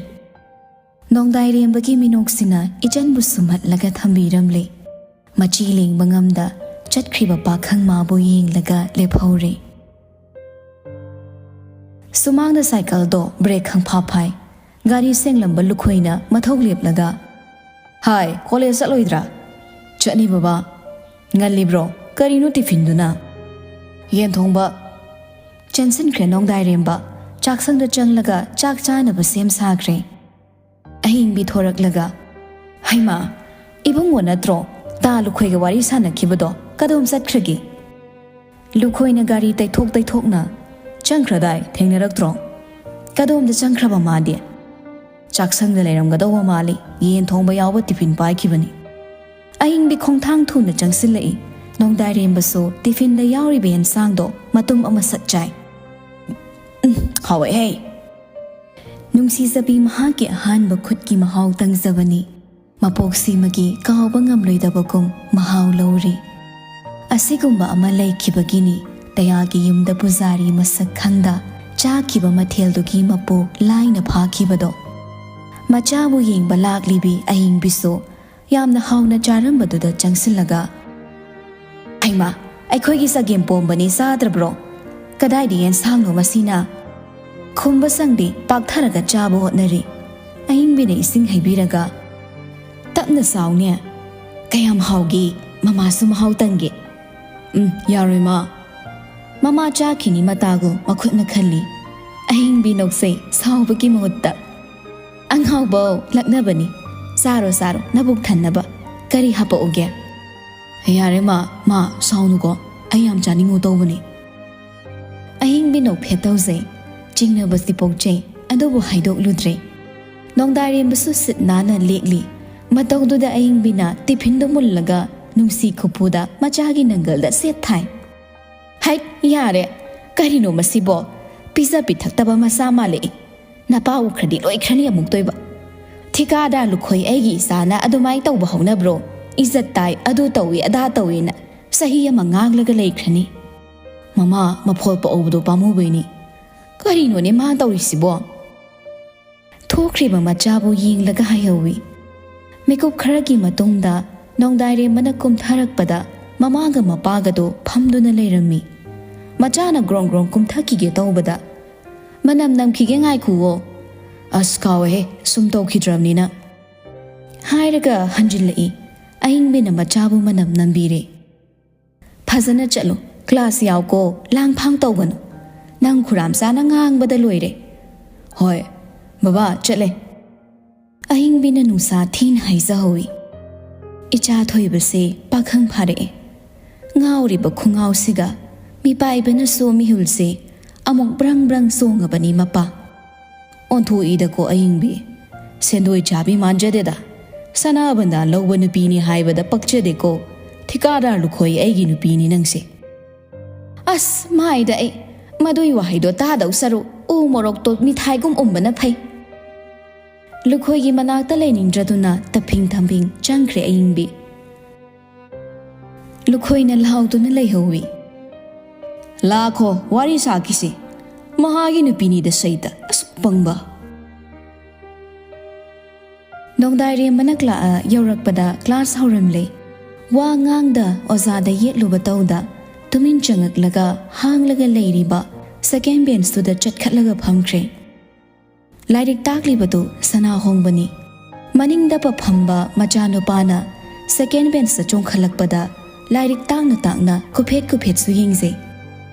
ꯅꯣꯡꯗꯥꯏꯔꯦꯝꯕꯒꯤ ꯃꯤꯅꯣꯛꯁꯤꯅ ꯏꯆꯟꯕꯨ ꯁꯨꯝꯍꯠꯂꯒ ꯊꯝꯕꯤꯔꯝꯂꯦ꯫ ꯃꯆꯤ ꯂꯦꯡꯕ ꯉꯝꯗ ꯆꯠꯈ꯭ꯔꯤꯕ ꯄꯥꯈꯪ ꯃꯥꯕꯨ ꯌꯦꯡꯂꯒ ꯂꯦꯞꯍꯧꯔꯦ꯫ ꯁꯨꯃꯥꯡꯗ ꯁꯥꯏꯀꯜꯗꯣ ꯕ꯭ꯔꯦꯛ ꯈꯪꯐꯥ ꯐꯥꯏ꯫ ꯒꯥꯔꯤ ꯁꯦꯡꯂꯝꯕ ꯂꯨꯈꯣꯏꯅ ꯃꯊꯧ ꯂꯦꯞꯂꯒ, "ꯍꯥꯏ, ꯀꯣꯂꯦꯖ ꯆꯠꯂꯣꯏꯗ꯭ꯔꯥ?" "ꯆꯠꯅꯤ ꯕꯕꯥ꯫ ꯉꯜꯂꯤꯕ꯭ꯔꯣ? ꯀꯔꯤꯅꯣ ꯇꯤꯐꯤꯟꯗꯨꯅ?" "ꯌꯦꯟ ꯊꯣꯡꯕ꯫" ꯆꯦꯟꯁꯤꯟꯈ꯭ꯔꯦ ꯅꯣꯡꯗꯥꯏꯔꯦꯝꯕ꯫ ꯆꯥꯛꯁꯪꯗ ꯆꯪꯂꯒ ꯆꯥꯛ ꯆꯥꯅꯕ ꯁꯦꯝ ꯁꯥꯈ꯭ꯔꯦ꯫ ꯑꯍꯤꯡꯕꯤ ꯊꯣꯔꯛꯂꯒ, "ꯍꯩꯃꯥ, ꯏꯕꯨꯡꯉꯣ ꯅꯠꯇ꯭ꯔꯣ? ꯇꯥ ꯂꯨꯈꯣꯏꯒ ꯋꯥꯔꯤ ꯁꯥꯟꯅꯈꯤꯕꯗꯣ ꯀꯗꯣꯝ ꯆꯠꯈ꯭ꯔꯒꯦ?" ꯂꯨꯈꯣꯏꯅ ꯒꯥꯔꯤ ꯇꯩꯊꯣꯛ ꯇꯩꯊꯣꯛꯅ, "ꯆꯪꯈ꯭ꯔꯗꯥꯏ, ꯊꯦꯡꯅꯔꯛꯇ꯭ꯔꯣ?" "ꯀꯗꯣꯝꯗ ꯆꯪꯈ꯭ꯔꯕ ꯃꯥꯗꯤ?" "ꯆꯥꯛꯁꯪꯗ ꯂꯩꯔꯝꯒꯗꯧꯕ ꯃꯥꯜꯂꯤ, ꯌꯦꯟ ꯊꯣꯡꯕ ꯌꯥꯎꯕ ꯇꯤꯐꯤꯟ ꯄꯥꯏꯈꯤꯕꯅꯤ꯫" ꯑꯍꯤꯡꯕꯤ ꯈꯣꯡꯊꯥꯡ ꯊꯨꯅ ꯆꯪꯁꯤꯜꯂꯛꯏ꯫ ꯅꯣꯡꯗꯥꯏꯔꯦꯝꯕꯁꯨ ꯇꯤꯐꯤꯟꯗ ꯌꯥꯎꯔꯤꯕ ꯌꯦꯟꯁꯥꯡꯗꯣ ꯃꯇꯨꯝ ꯑꯃ ꯁꯠ ꯆꯥꯏ꯫ "ꯎꯝ, ꯍꯥꯎꯋꯦꯍꯦ!" ꯅꯨꯡꯁꯤꯖꯕꯤ ꯃꯍꯥꯛꯀꯤ ꯑꯍꯥꯟꯕ ꯈꯨꯠꯀꯤ ꯃꯍꯥꯎ ꯇꯪꯖꯕꯅꯤ꯫ ꯃꯄꯣꯛꯁꯤꯃꯒꯤ ꯀꯥꯎꯕ ꯉꯝꯂꯣꯏꯗꯕꯒꯨꯝ ꯃꯍꯥꯎ ꯂꯧꯔꯤ꯫ ꯑꯁꯤꯒꯨꯝꯕ ꯑꯃ ꯂꯩꯈꯤꯕꯒꯤꯅꯤ ꯇꯌꯥꯒꯤ ꯌꯨꯝꯗ ꯄꯨꯖꯥꯔꯤ ꯃꯁꯛ ꯈꯪꯗ ꯆꯥꯈꯤꯕ ꯃꯊꯦꯜꯗꯨꯒꯤ ꯃꯄꯨ ꯂꯥꯏꯅ ꯐꯥꯈꯤꯕꯗꯣ꯫ ꯃꯆꯥꯕꯨ ꯌꯦꯡꯕ ꯂꯥꯛꯂꯤꯕꯤ ꯑꯍꯤꯡꯕꯤꯁꯨ ꯌꯥꯝꯅ ꯍꯥꯎꯅ ꯆꯥꯔꯝꯕꯗꯨꯗ ꯆꯪꯁꯤꯜꯂꯒ, "ꯍꯩꯃꯥ, ꯑꯩꯈꯣꯏꯒꯤ ꯆꯒꯦꯝ ꯄꯣꯝꯕꯅꯤ, ꯆꯥꯗ꯭ꯔꯕ꯭ꯔꯣ? ꯀꯗꯥꯏꯗ ꯌꯦꯟꯁꯥꯡꯅꯣ ꯃꯁꯤꯅ?" ꯈꯨꯝꯕ ꯁꯪꯗꯦ, ꯄꯥꯛꯊꯔꯒ ꯆꯥꯕ ꯍꯣꯠꯅꯔꯤ꯫ ꯑꯍꯤꯡꯕꯤꯅ ꯏꯁꯤꯡ ꯍꯩꯕꯤꯔꯒ, "ꯇꯞꯅ ꯆꯥꯎꯅꯦ꯫ ꯀꯌꯥꯝ ꯍꯥꯎꯒꯦ, ꯃꯃꯥꯁꯨ ꯃꯍꯥꯎ ꯇꯪꯒꯦ꯫" "ꯎꯝ, ꯌꯥꯔꯣꯏ ꯃꯥ꯫" ꯃꯃꯥ ꯆꯥꯈꯤꯅꯤ ꯃꯇꯥꯒꯨꯝ ꯃꯈꯨꯠꯅ ꯈꯜꯂꯤ꯫ ꯑꯍꯤꯡꯕꯤ ꯅꯣꯛꯆꯩ ꯁꯥꯎꯕꯒꯤ ꯃꯍꯨꯠꯇ꯫ "ꯑꯉꯥꯎꯕꯧ, ꯂꯛꯅꯕꯅꯤ꯫ ꯆꯥꯔꯣ, ꯆꯥꯔꯣ, ꯅꯕꯨꯛ ꯊꯟꯅꯕ꯫ ꯀꯔꯤ ꯍꯥꯄꯛꯎꯒꯦ?" "ꯌꯥꯔꯦ ꯃꯥ, ꯃꯥ, ꯁꯥꯎꯅꯨꯀꯣ꯫ ꯑꯩ ꯌꯥꯝ ꯆꯥꯅꯤꯡꯉꯨ ꯇꯧꯕꯅꯤ꯫" ꯑꯍꯤꯡꯕꯤ ꯅꯣꯛꯐꯦꯠ ꯇꯧꯖꯩ꯫ ꯆꯤꯡꯅꯕꯁꯤ ꯄꯣꯛꯆꯩ, ꯑꯗꯨꯕꯨ ꯍꯥꯏꯗꯣꯛꯂꯨꯗ꯭ꯔꯦ꯫ ꯅꯣꯡꯗꯥꯏꯔꯦꯝꯕꯁꯨ ꯁꯤꯠ ꯅꯥꯟꯅ ꯂꯦꯛꯂꯤ꯫ ꯃꯇꯧꯗꯨꯗ ꯑꯍꯤꯡꯕꯤꯅ ꯇꯤꯐꯤꯟꯗꯨ ꯃꯨꯜꯂꯒ ꯅꯨꯡꯁꯤ ꯈꯨꯐꯨꯗ ꯃꯆꯥꯒꯤ ꯅꯪꯒꯜꯗ ꯁꯦꯠ ꯊꯥꯏ꯫ "ꯍꯩꯠ, ꯌꯥꯔꯦ꯫ ꯀꯔꯤꯅꯣ ꯃꯁꯤꯕꯣ? ꯄꯤꯖ ꯄꯤꯊꯛꯇꯕ ꯃꯆꯥ ꯃꯥꯜꯂꯛꯏ꯫ ꯅꯄꯥ ꯎꯈ꯭ꯔꯗꯤ ꯂꯣꯏꯈ꯭ꯔꯅꯤ ꯑꯃꯨꯛꯇꯣꯏꯕ꯫ ꯊꯤꯀꯥꯗꯥꯔ ꯂꯨꯈꯣꯏ ꯑꯩꯒꯤ ꯏꯆꯥꯅ ꯑꯗꯨꯃꯥꯏ ꯇꯧꯕ ꯍꯧꯅꯕ꯭ꯔꯣ? ꯏꯖꯠ ꯇꯥꯏ, ꯑꯗꯨ ꯇꯧꯏ, ꯑꯗꯥ ꯇꯧꯏꯅ ꯆꯍꯤ ꯑꯃ ꯉꯥꯡꯂꯒ ꯂꯩꯈ꯭ꯔꯅꯤ꯫ ꯃꯃꯥ, ꯃꯐꯣꯜ ꯄꯣꯛꯍꯧꯕꯗꯣ ꯄꯥꯝꯃꯨꯕꯩꯅꯤ꯫ ꯀꯔꯤꯅꯣꯅꯦ ꯃꯥ ꯇꯧꯔꯤꯁꯤꯕꯣ?" ꯊꯣꯛꯈ꯭ꯔꯤꯕ ꯃꯆꯥꯕꯨ ꯌꯦꯡꯂꯒ ꯍꯥꯏꯍꯧꯏ꯫ ꯃꯤꯀꯨꯞ ꯈꯔꯒꯤ ꯃꯇꯨꯡꯗ ꯅꯣꯡꯗꯥꯏꯔꯦꯝꯕꯅ ꯀꯨꯝꯊꯔꯛꯄꯗ ꯃꯃꯥꯒ ꯃꯄꯥꯒꯗꯣ ꯐꯝꯗꯨꯅ ꯂꯩꯔꯝꯃꯤ꯫ ꯃꯆꯥꯅ ꯒ꯭ꯔꯣꯡ ꯒ꯭ꯔꯣꯡ ꯀꯨꯝꯊꯈꯤꯒꯦ ꯇꯧꯕꯗ, "ꯃꯅꯝ ꯅꯝꯈꯤꯒꯦ, ꯉꯥꯏꯈꯨꯋꯣ꯫ ꯑꯁ, ꯀꯥꯎꯋꯦꯍꯦ, ꯁꯨꯝ ꯇꯧꯈꯤꯗ꯭ꯔꯕꯅꯤꯅ꯫" ꯍꯥꯏꯔꯒ ꯍꯟꯖꯤꯜꯂꯛꯏ꯫ ꯑꯍꯤꯡꯕꯤꯅ ꯃꯆꯥꯕꯨ ꯃꯅꯝ ꯅꯝꯕꯤꯔꯦ꯫ "ꯐꯖꯅ ꯆꯠꯂꯨ, ꯀ꯭ꯂꯥꯁ ꯌꯥꯎꯀꯣ, ꯂꯥꯡꯐꯥꯡ ꯇꯧꯒꯅꯨ꯫ ꯅꯪ ꯈꯨꯔꯥꯝꯆꯥꯅ ꯉꯥꯡꯕꯗ ꯂꯣꯏꯔꯦ꯫" "ꯍꯣꯏ, ꯕꯕꯥ, ꯆꯠꯂꯦ꯫" ꯑꯍꯤꯡꯕꯤꯅ ꯅꯨꯡꯁꯥ ꯊꯤꯅ ꯍꯩꯖꯍꯧꯏ꯫ ꯏꯆꯥ ꯊꯣꯏꯕꯁꯦ ꯄꯥꯈꯪ ꯐꯥꯔꯛꯑꯦ꯫ ꯉꯥꯎꯔꯤꯕ ꯈꯣꯡꯉꯥꯎꯁꯤꯒ ꯃꯤꯄꯥꯏꯕꯅꯁꯨ ꯃꯤꯍꯨꯜꯁꯦ ꯑꯃꯨꯛ ꯕ꯭ꯔꯪ ꯕ꯭ꯔꯪ ꯆꯣꯡꯉꯕꯅꯤ ꯃꯄꯥ꯫ ꯑꯣꯟꯊꯣꯛꯏꯗꯀꯣ ꯑꯍꯤꯡꯕꯤ꯫ ꯁꯦꯟꯗꯣꯏ ꯆꯥꯕꯤ ꯃꯥꯟꯖꯗꯦꯗ꯫ ꯁꯅꯥꯕꯟꯗꯥ ꯂꯧꯕ ꯅꯨꯄꯤꯅꯤ ꯍꯥꯏꯕꯗ ꯄꯛꯆꯗꯦꯀꯣ꯫ ꯊꯤꯀꯥꯗꯥꯔ ꯂꯨꯈꯣꯏ ꯑꯩꯒꯤ ꯅꯨꯄꯤꯅꯤ ꯅꯪꯁꯦ꯫ ꯑꯁ ꯃꯥꯏꯗ ꯑꯩ꯫ ꯃꯗꯨꯏ ꯋꯥꯍꯩꯗꯣ ꯇꯥꯗꯧ ꯁꯔꯨꯛ ꯎ ꯃꯣꯔꯣꯛꯇꯣ ꯃꯤꯊꯥꯏꯒꯨꯝ ꯎꯝꯕꯅ ꯐꯩ꯫ ꯂꯨꯈꯣꯏꯒꯤ ꯃꯅꯥꯛꯇ ꯂꯩꯅꯤꯡꯗ꯭ꯔꯗꯨꯅ ꯇꯞꯐꯤꯡ ꯊꯝꯐꯤꯡ ꯆꯪꯈ꯭ꯔꯦ ꯑꯌꯤꯡꯕꯤ꯫ ꯂꯨꯈꯣꯏꯅ ꯂꯥꯎꯗꯨꯅ ꯂꯩꯍꯧꯏ꯫ ꯂꯥꯛꯈꯣ ꯋꯥꯔꯤ ꯁꯥꯈꯤꯁꯤ꯫ ꯃꯍꯥꯛꯀꯤ ꯅꯨꯄꯤꯅꯤꯗ ꯁꯩꯇ ꯑꯁꯨꯛ ꯄꯪꯕ꯫ ꯅꯣꯡꯗꯥꯏꯔꯦꯝꯕꯅ ꯀ꯭ꯂꯥ-, ꯑ, ꯌꯧꯔꯛꯄꯗ ꯀ꯭ꯂꯥꯁ ꯍꯧꯔꯝꯂꯦ꯫ ꯋꯥ ꯉꯥꯡꯗ ꯑꯣꯖꯥꯗ ꯌꯦꯠꯂꯨꯕ ꯇꯧꯗ ꯇꯨꯃꯤꯟ ꯆꯪꯉꯛꯂꯒ ꯍꯥꯡꯂꯒ ꯂꯩꯔꯤꯕ ꯁꯦꯀꯦꯟ ꯕꯦꯟꯁꯇꯨꯗ ꯆꯠꯈꯠꯂꯒ ꯐꯝꯈ꯭ꯔꯦ꯫ ꯂꯥꯏꯔꯤꯛ ꯇꯥꯛꯂꯤꯕꯗꯨ ꯁꯅꯥꯍꯣꯡꯕꯅꯤ꯫ ꯃꯅꯤꯡꯗ ꯐꯝꯕ ꯃꯆꯥꯅꯨꯄꯥꯅ ꯁꯦꯀꯦꯟ ꯕꯦꯟꯁꯇ ꯆꯣꯡꯈꯠꯂꯛꯄꯗ ꯂꯥꯏꯔꯤꯛ ꯇꯥꯛꯅ ꯇꯥꯛꯅ ꯀꯨꯐꯦꯠ ꯀꯨꯐꯦꯠꯁꯨ ꯌꯦꯡꯖꯩ꯫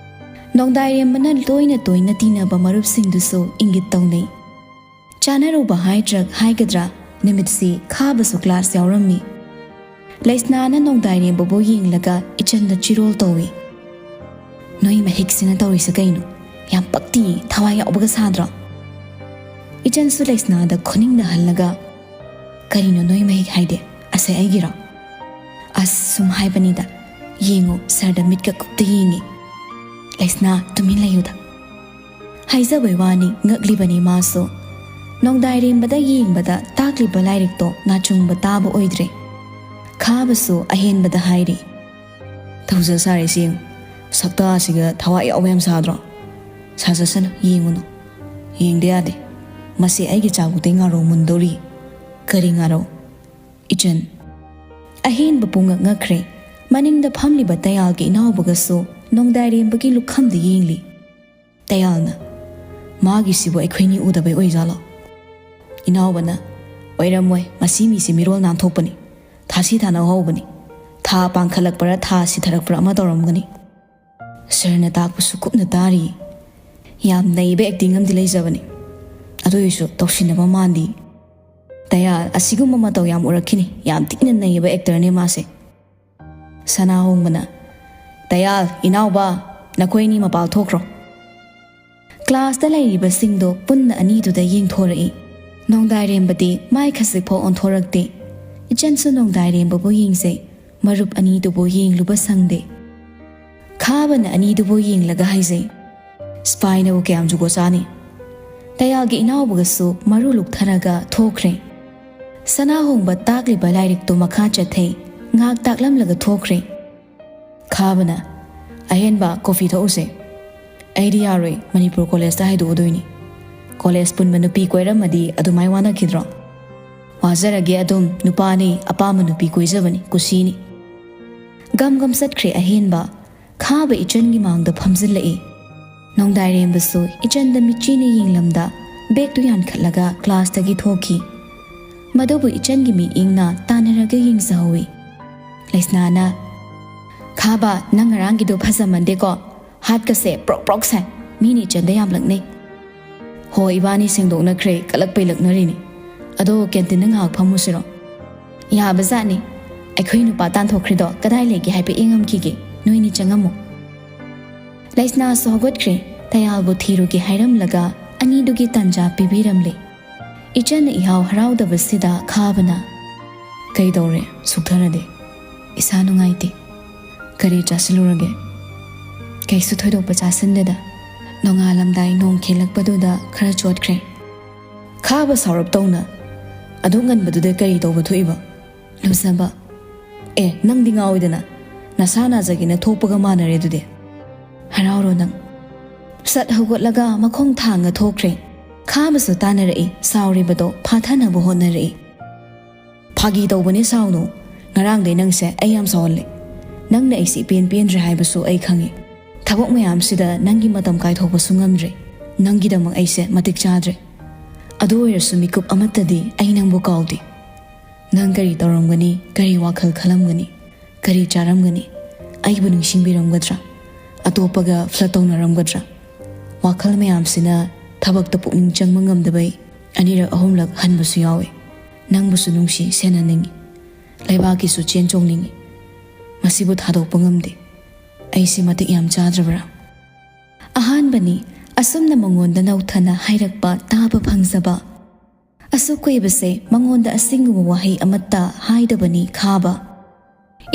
ꯅꯣꯡꯗꯥꯏꯔꯦꯝꯕꯅ ꯇꯣꯏꯅ ꯇꯣꯏꯅ ꯇꯤꯟꯅꯕ ꯃꯔꯨꯞꯁꯤꯡꯗꯨꯁꯨ ꯏꯪꯒꯤꯠ ꯇꯧꯅꯩ꯫ ꯆꯥꯅꯔꯨꯕ ꯍꯥꯏꯗ꯭ꯔꯛ ꯍꯥꯏꯒꯗ꯭ꯔꯥ, ꯅꯨꯃꯤꯠꯁꯤ ꯈꯥꯕꯁꯨ ꯀ꯭ꯂꯥꯁ ꯌꯥꯎꯔꯝꯃꯤ꯫ ꯂꯩꯁꯅꯥꯅ ꯅꯣꯡꯗꯥꯏꯔꯦꯝꯕꯕꯨ ꯌꯦꯡꯂꯒ ꯏꯆꯟꯗ ꯆꯤꯔꯣꯜ ꯇꯧꯏ꯫ "ꯅꯣꯏ ꯃꯍꯤꯛꯁꯤꯅ ꯇꯧꯔꯤꯁꯦ ꯀꯩꯅꯣ? ꯌꯥꯝ ꯄꯛꯇꯤꯌꯦ, ꯊꯋꯥꯏ ꯌꯥꯎꯕꯒ ꯁꯥꯗ꯭ꯔꯣ?" ꯏꯆꯟꯁꯨ ꯂꯩꯁꯅꯥꯗ ꯈꯨꯅꯤꯡꯗ ꯍꯜꯂꯒ, "ꯀꯔꯤꯅꯣ ꯅꯣꯏ ꯃꯍꯤꯛ ꯍꯥꯏꯗꯤ? ꯑꯁꯦ ꯑꯩꯒꯤꯔꯣ?" "ꯑꯁ, ꯁꯨꯝ ꯍꯥꯏꯕꯅꯤꯗ꯫ ꯌꯦꯡꯉꯨ, ꯁꯔꯗ ꯃꯤꯠꯀ ꯀꯨꯞꯇ ꯌꯦꯡꯉꯤ꯫ ꯂꯩꯁꯅꯥ, ꯇꯨꯃꯤꯟ ꯂꯩꯌꯨꯗ꯫" ꯍꯥꯏꯖꯕꯩ ꯋꯥꯅꯤ, ꯉꯛꯂꯤꯕꯅꯤ ꯃꯥꯁꯨ꯫ ꯅꯣꯡꯗꯥꯏꯔꯦꯝꯕꯗ ꯌꯦꯡꯕꯗ ꯇꯥꯛꯂꯤꯕ ꯂꯥꯏꯔꯤꯛꯇꯣ ꯅꯥꯆꯨꯡꯕ ꯇꯥꯕ ꯑꯣꯏꯗ꯭ꯔꯦ꯫ ꯈꯥꯕꯁꯨ ꯑꯍꯦꯟꯕꯗ ꯍꯥꯏꯔꯤ꯫ "ꯇꯧꯖ ꯁꯥꯔꯤꯁꯤ ꯌꯦꯡꯉꯨ꯫ ꯁꯛꯇꯥꯁꯤꯒ ꯊꯋꯥꯏ ꯌꯥꯎꯕ ꯌꯥꯝ ꯁꯥꯗ꯭ꯔꯣ? ꯁꯥꯖꯁꯅꯨ, ꯌꯦꯡꯉꯨꯅꯨ꯫ ꯌꯦꯡꯗ ꯌꯥꯗꯦ꯫ ꯃꯁꯤ ꯑꯩꯒꯤ ꯆꯥꯛꯕꯨꯛꯇꯩ ꯉꯥꯔꯧ ꯃꯨꯟꯗꯧꯔꯤ꯫" "ꯀꯔꯤ ꯉꯥꯔꯧ?" ꯏꯆꯟ꯫ ꯑꯍꯦꯟꯕ ꯄꯨꯡꯉꯛ ꯉꯛꯈ꯭ꯔꯦ꯫ ꯃꯅꯤꯡꯗ ꯐꯝꯂꯤꯕ ꯇꯌꯥꯜꯒꯤ ꯏꯅꯥꯎꯕꯒꯁꯨ ꯅꯣꯡꯗꯥꯏꯔꯦꯝꯕꯒꯤ ꯂꯨꯈꯝꯗ ꯌꯦꯡꯂꯤ꯫ ꯇꯌꯥꯜꯅ, "ꯃꯥꯒꯤꯁꯤꯕꯨ ꯑꯩꯈꯣꯏꯅꯤ ꯎꯗꯕꯩ ꯑꯣꯏꯖꯥꯠꯂꯣ?" ꯏꯅꯥꯎꯕꯅ, "ꯑꯣꯏꯔꯝꯃꯣꯏ, ꯃꯁꯤ ꯃꯤꯁꯤ ꯃꯤꯔꯣꯜ ꯅꯥꯟꯊꯣꯛꯄꯅꯤ꯫ ꯊꯥꯁꯤ ꯊꯥꯅꯧ ꯍꯧꯕꯅꯤ꯫ ꯊꯥ ꯄꯥꯡꯈꯠꯂꯛꯄ꯭ꯔꯥ, ꯊꯥ ꯁꯤꯊꯔꯛꯄ꯭ꯔꯥ ꯑꯃ ꯇꯧꯔꯝꯒꯅꯤ꯫ ꯁꯔꯅ ꯇꯥꯛꯄꯁꯨ ꯀꯨꯞꯅ ꯇꯥꯔꯤ꯫ ꯌꯥꯝ ꯅꯩꯕ ꯑꯦꯛꯇꯤꯡ ꯑꯃꯗꯤ ꯂꯩꯖꯕꯅꯤ꯫ ꯑꯗꯨ ꯑꯣꯏꯔꯁꯨ ꯇꯧꯁꯤꯟꯅꯕ ꯃꯥꯟꯗꯤ꯫" "ꯇꯌꯥꯜ, ꯑꯁꯤꯒꯨꯝꯕ ꯃꯇꯧ ꯌꯥꯝ ꯎꯔꯛꯈꯤꯅꯤ꯫ ꯌꯥꯝ ꯊꯤꯅ ꯅꯩꯕ ꯑꯦꯛꯇꯔꯅꯦ ꯃꯥꯁꯦ"꯫ ꯁꯅꯥꯍꯣꯡꯕꯅ, "ꯇꯌꯥꯜ, ꯏꯅꯥꯎꯕ, ꯅꯈꯣꯏ ꯑꯅꯤ ꯃꯄꯥꯜ ꯊꯣꯛꯈ꯭ꯔꯣ"꯫ ꯀ꯭ꯂꯥꯁꯇ ꯂꯩꯔꯤꯕꯁꯤꯡꯗꯣ ꯄꯨꯟꯅ ꯑꯅꯤꯗꯨꯗ ꯌꯦꯡꯊꯣꯔꯛꯏ꯫ ꯅꯣꯡꯗꯥꯏꯔꯦꯝꯕꯗꯤ ꯃꯥꯏ ꯈꯖꯤꯛꯐꯥꯎ ꯑꯣꯟꯊꯣꯔꯛꯇꯦ꯫ ꯏꯆꯟꯁꯨ ꯅꯣꯡꯗꯥꯏꯔꯦꯝꯕꯕꯨ ꯌꯦꯡꯖꯩ꯫ ꯃꯔꯨꯞ ꯑꯅꯤꯗꯨꯕꯨ ꯌꯦꯡꯂꯨꯕ ꯁꯪꯗꯦ꯫ ꯈꯥꯕꯅ ꯑꯅꯤꯗꯨꯕꯨ ꯌꯦꯡꯂꯒ ꯍꯥꯏꯖꯩ, "ꯁꯤꯐꯥꯏꯅꯕꯨ ꯀꯌꯥꯝ ꯖꯨꯒꯣꯠ ꯆꯥꯅꯤ?" ꯇꯌꯥꯜꯒꯤ ꯏꯅꯥꯎꯕꯒꯁꯨ ꯃꯔꯨ ꯂꯨꯛꯊꯔꯒ ꯊꯣꯛꯈ꯭ꯔꯦ꯫ ꯁꯅꯥꯍꯣꯡꯕ ꯇꯥꯛꯂꯤꯕ ꯂꯥꯏꯔꯤꯛꯇꯨ ꯃꯈꯥ ꯆꯠꯊꯩ꯫ ꯉꯥꯏꯍꯥꯛ ꯇꯥꯛꯂꯝꯂꯒ ꯊꯣꯛꯈ꯭ꯔꯦ꯫ ꯈꯥꯕꯅ, "ꯑꯍꯦꯟꯕ, ꯀꯣꯐꯤ ꯊꯛꯎꯁꯦ"꯫ "ꯑꯩꯗꯤ ꯌꯥꯔꯣꯏ, ꯃꯅꯤꯄꯨꯔ ꯀꯣꯂꯦꯖꯇ ꯍꯥꯏꯗꯣꯛꯎꯗꯣꯏꯅꯤ"꯫ "ꯀꯣꯂꯦꯖ ꯄꯨꯟꯕ ꯅꯨꯄꯤ ꯀꯣꯏꯔꯝꯃꯗꯤ ꯑꯗꯨꯃꯥꯏ ꯋꯥꯅꯈꯤꯗ꯭ꯔꯣ?" "ꯋꯥꯖꯔꯒꯦ ꯑꯗꯨꯝ, ꯅꯨꯄꯥꯅꯤ, ꯑꯄꯥꯝꯕ ꯅꯨꯄꯤ ꯀꯣꯏꯖꯕꯅꯤ, ꯀꯨꯁꯤꯅꯤ"꯫ ꯒꯝ ꯒꯝ ꯆꯠꯈ꯭ꯔꯦ ꯑꯍꯦꯟꯕ꯫ ꯈꯥꯕ ꯏꯆꯟꯒꯤ ꯃꯥꯡꯗ ꯐꯝꯖꯤꯜꯂꯛꯏ꯫ ꯅꯣꯡꯗꯥꯏꯔꯦꯝꯕꯁꯨ ꯏꯆꯟꯗ ꯃꯤꯠꯆꯤꯅ ꯌꯦꯡꯂꯝꯗ ꯕꯦꯒꯇꯨ ꯌꯥꯟꯈꯠꯂꯒ ꯀ꯭ꯂꯥꯁꯇꯒꯤ ꯊꯣꯛꯈꯤ꯫ ꯃꯗꯨꯕꯨ ꯏꯆꯟꯒꯤ ꯃꯤꯠꯌꯦꯡꯅ ꯇꯥꯟꯅꯔꯒ ꯌꯦꯡꯖꯍꯧꯏ꯫ ꯂꯩꯁꯅꯥꯅ, "ꯈꯥꯕ, ꯅꯪ ꯉꯔꯥꯡꯒꯤꯗꯣ ꯐꯖꯃꯟꯗꯦꯀꯣ꯫ ꯍꯥꯠꯀꯁꯦ ꯄ꯭ꯔꯣꯛ ꯄ꯭ꯔꯣꯛ ꯁꯥꯏ꯫ ꯃꯤꯅ ꯏꯆꯟꯗ ꯌꯥꯝ ꯂꯛꯅꯩ"꯫ "ꯍꯣ, ꯏꯕꯥꯅꯤ ꯁꯦꯡꯗꯣꯛꯅꯈ꯭ꯔꯦ, ꯀꯂꯛꯄꯩ ꯂꯛꯅꯔꯤꯅꯤ꯫ ꯑꯗꯣ ꯀꯦꯟꯇꯤꯟꯗ ꯉꯥꯏꯍꯥꯛ ꯐꯝꯃꯨꯁꯤꯔꯣ?" "ꯌꯥꯕꯖꯥꯠꯅꯤ꯫ ꯑꯩꯈꯣꯏ ꯅꯨꯄꯥ ꯇꯥꯟꯊꯣꯛꯈ꯭ꯔꯤꯗꯣ ꯀꯗꯥꯏ ꯂꯩꯒꯦ ꯍꯥꯏꯐꯦꯠ ꯌꯦꯡꯉꯝꯈꯤꯒꯦ꯫ ꯅꯣꯏꯅꯤ ꯆꯪꯉꯝꯃꯣ"꯫ ꯂꯩꯁꯅꯥꯁꯨ ꯍꯧꯒꯠꯈ꯭ꯔꯦ꯫ ꯇꯌꯥꯜꯕꯨ ꯊꯤꯔꯨꯒꯦ ꯍꯥꯏꯔꯝꯂꯒ ꯑꯅꯤꯗꯨꯒꯤ ꯇꯥꯟꯖꯥ ꯄꯤꯕꯤꯔꯝꯂꯦ꯫ ꯏꯆꯟꯅ ꯏꯍꯥꯎ ꯍꯔꯥꯎꯗꯕꯁꯤꯗ ꯈꯥꯕꯅ, "ꯀꯩꯗꯧꯔꯦ ꯁꯨꯛꯊꯔꯗꯤ?" "ꯏꯁꯥ ꯅꯨꯡꯉꯥꯏꯇꯦ"꯫ "ꯀꯔꯤ ꯆꯥꯁꯤꯜꯂꯨꯔꯒꯦ?" "ꯀꯩꯁꯨ ꯊꯣꯏꯗꯣꯛꯄ ꯆꯥꯁꯤꯟꯗꯦꯗ꯫ ꯅꯣꯡꯉꯥꯜꯂꯝꯗꯥꯏ ꯅꯣꯡ ꯈꯦꯜꯂꯛꯄꯗꯨꯗ ꯈꯔ ꯆꯣꯠꯈ꯭ꯔꯦ"꯫ ꯈꯥꯕ ꯁꯥꯎꯔꯞ ꯇꯧꯅ, "ꯑꯗꯨꯛ ꯉꯟꯕꯗꯨꯗ ꯀꯔꯤ ꯇꯧꯕ ꯊꯣꯛꯏꯕ?" ꯂꯨꯖꯕ꯫ "ꯑꯦ, ꯅꯪꯗꯤ ꯉꯥꯎꯏꯗꯅ, ꯅꯁꯥ ꯅꯥꯖꯒꯦꯅ ꯊꯣꯛꯄꯒ ꯃꯥꯟꯅꯔꯦ ꯑꯗꯨꯗꯤ"꯫ "ꯍꯔꯥꯎꯔꯣ ꯅꯪ"꯫ ꯁꯠ ꯍꯧꯒꯠꯂꯒ ꯃꯈꯣꯡ ꯊꯥꯡꯉ ꯊꯣꯛꯈ꯭ꯔꯦ꯫ ꯈꯥꯕꯁꯨ ꯇꯥꯟꯅꯔꯛꯏ, ꯁꯥꯎꯔꯤꯕꯗꯣ ꯐꯥꯊꯅꯕ ꯍꯣꯠꯅꯔꯛꯏ꯫ "ꯐꯥꯒꯤ ꯇꯧꯕꯅꯦ, ꯁꯥꯎꯅꯨ꯫ ꯉꯔꯥꯡꯗꯩ ꯅꯪꯁꯦ ꯑꯩ ꯌꯥꯝ ꯁꯥꯎꯍꯜꯂꯦ꯫ ꯅꯪꯅ ꯑꯩꯁꯦ ꯏꯄꯦꯟ ꯄꯦꯟꯗ꯭ꯔꯦ ꯍꯥꯏꯕꯁꯨ ꯑꯩ ꯈꯪꯉꯤ꯫ ꯊꯕꯛ ꯃꯌꯥꯝꯁꯤꯗ ꯅꯪꯒꯤ ꯃꯇꯝ ꯀꯥꯏꯊꯣꯛꯄꯁꯨ ꯉꯝꯗ꯭ꯔꯦ꯫ ꯅꯪꯒꯤꯗꯃꯛ ꯑꯩꯁꯦ ꯃꯇꯤꯛ ꯆꯥꯗ꯭ꯔꯦ꯫ ꯑꯗꯨ ꯑꯣꯏꯔꯁꯨ ꯃꯤꯀꯨꯞ ꯑꯃꯠꯇꯗꯤ ꯑꯩ ꯅꯪꯕꯨ ꯀꯥꯎꯗꯦ꯫ ꯅꯪ ꯀꯔꯤ ꯇꯧꯔꯝꯒꯅꯤ, ꯀꯔꯤ ꯋꯥꯈꯜ ꯈꯜꯂꯝꯒꯅꯤ, ꯀꯔꯤ ꯆꯥꯔꯝꯒꯅꯤ? ꯑꯩꯕꯨ ꯅꯤꯡꯁꯤꯡꯕꯤꯔꯝꯒꯗ꯭ꯔꯥ? ꯑꯇꯣꯞꯄꯒ ꯐ꯭ꯂꯠ ꯇꯧꯅꯔꯝꯒꯗ꯭ꯔꯥ? ꯋꯥꯈꯜ ꯃꯌꯥꯝꯁꯤꯅ ꯊꯕꯛꯇ ꯄꯨꯛꯅꯤꯡ ꯆꯪꯕ ꯉꯝꯗꯕꯩ ꯑꯅꯤꯔꯛ ꯑꯍꯨꯝꯂꯛ ꯍꯟꯕꯁꯨ ꯌꯥꯎꯏ"꯫ ꯅꯪꯕꯨꯁꯨ ꯅꯨꯡꯁꯤ, ꯁꯦꯟꯅꯅꯤꯡꯏ꯫ ꯂꯩꯕꯥꯛꯀꯤꯁꯨ ꯆꯦꯟ ꯆꯣꯡꯅꯤꯡꯏ꯫ ꯃꯁꯤꯕꯨ ꯊꯥꯗꯣꯛꯄ ꯉꯝꯗꯦ꯫ ꯑꯩꯁꯤ ꯃꯇꯤꯛ ꯌꯥꯝ ꯆꯥꯗ꯭ꯔꯕ꯭ꯔꯥ? ꯑꯍꯥꯟꯕꯅꯤ꯫ ꯑꯁꯨꯝꯅ ꯃꯉꯣꯟꯗ ꯅꯧꯊꯅ ꯍꯥꯏꯔꯛꯄ ꯇꯥꯕ ꯐꯪꯖꯕ꯫ ꯑꯁꯨꯛ ꯀꯨꯏꯕꯁꯦ ꯃꯉꯣꯟꯗ ꯑꯁꯤꯒꯨꯝꯕ ꯋꯥꯍꯩ ꯑꯃꯠꯇ ꯍꯥꯏꯗꯕꯅꯤ ꯈꯥꯕ꯫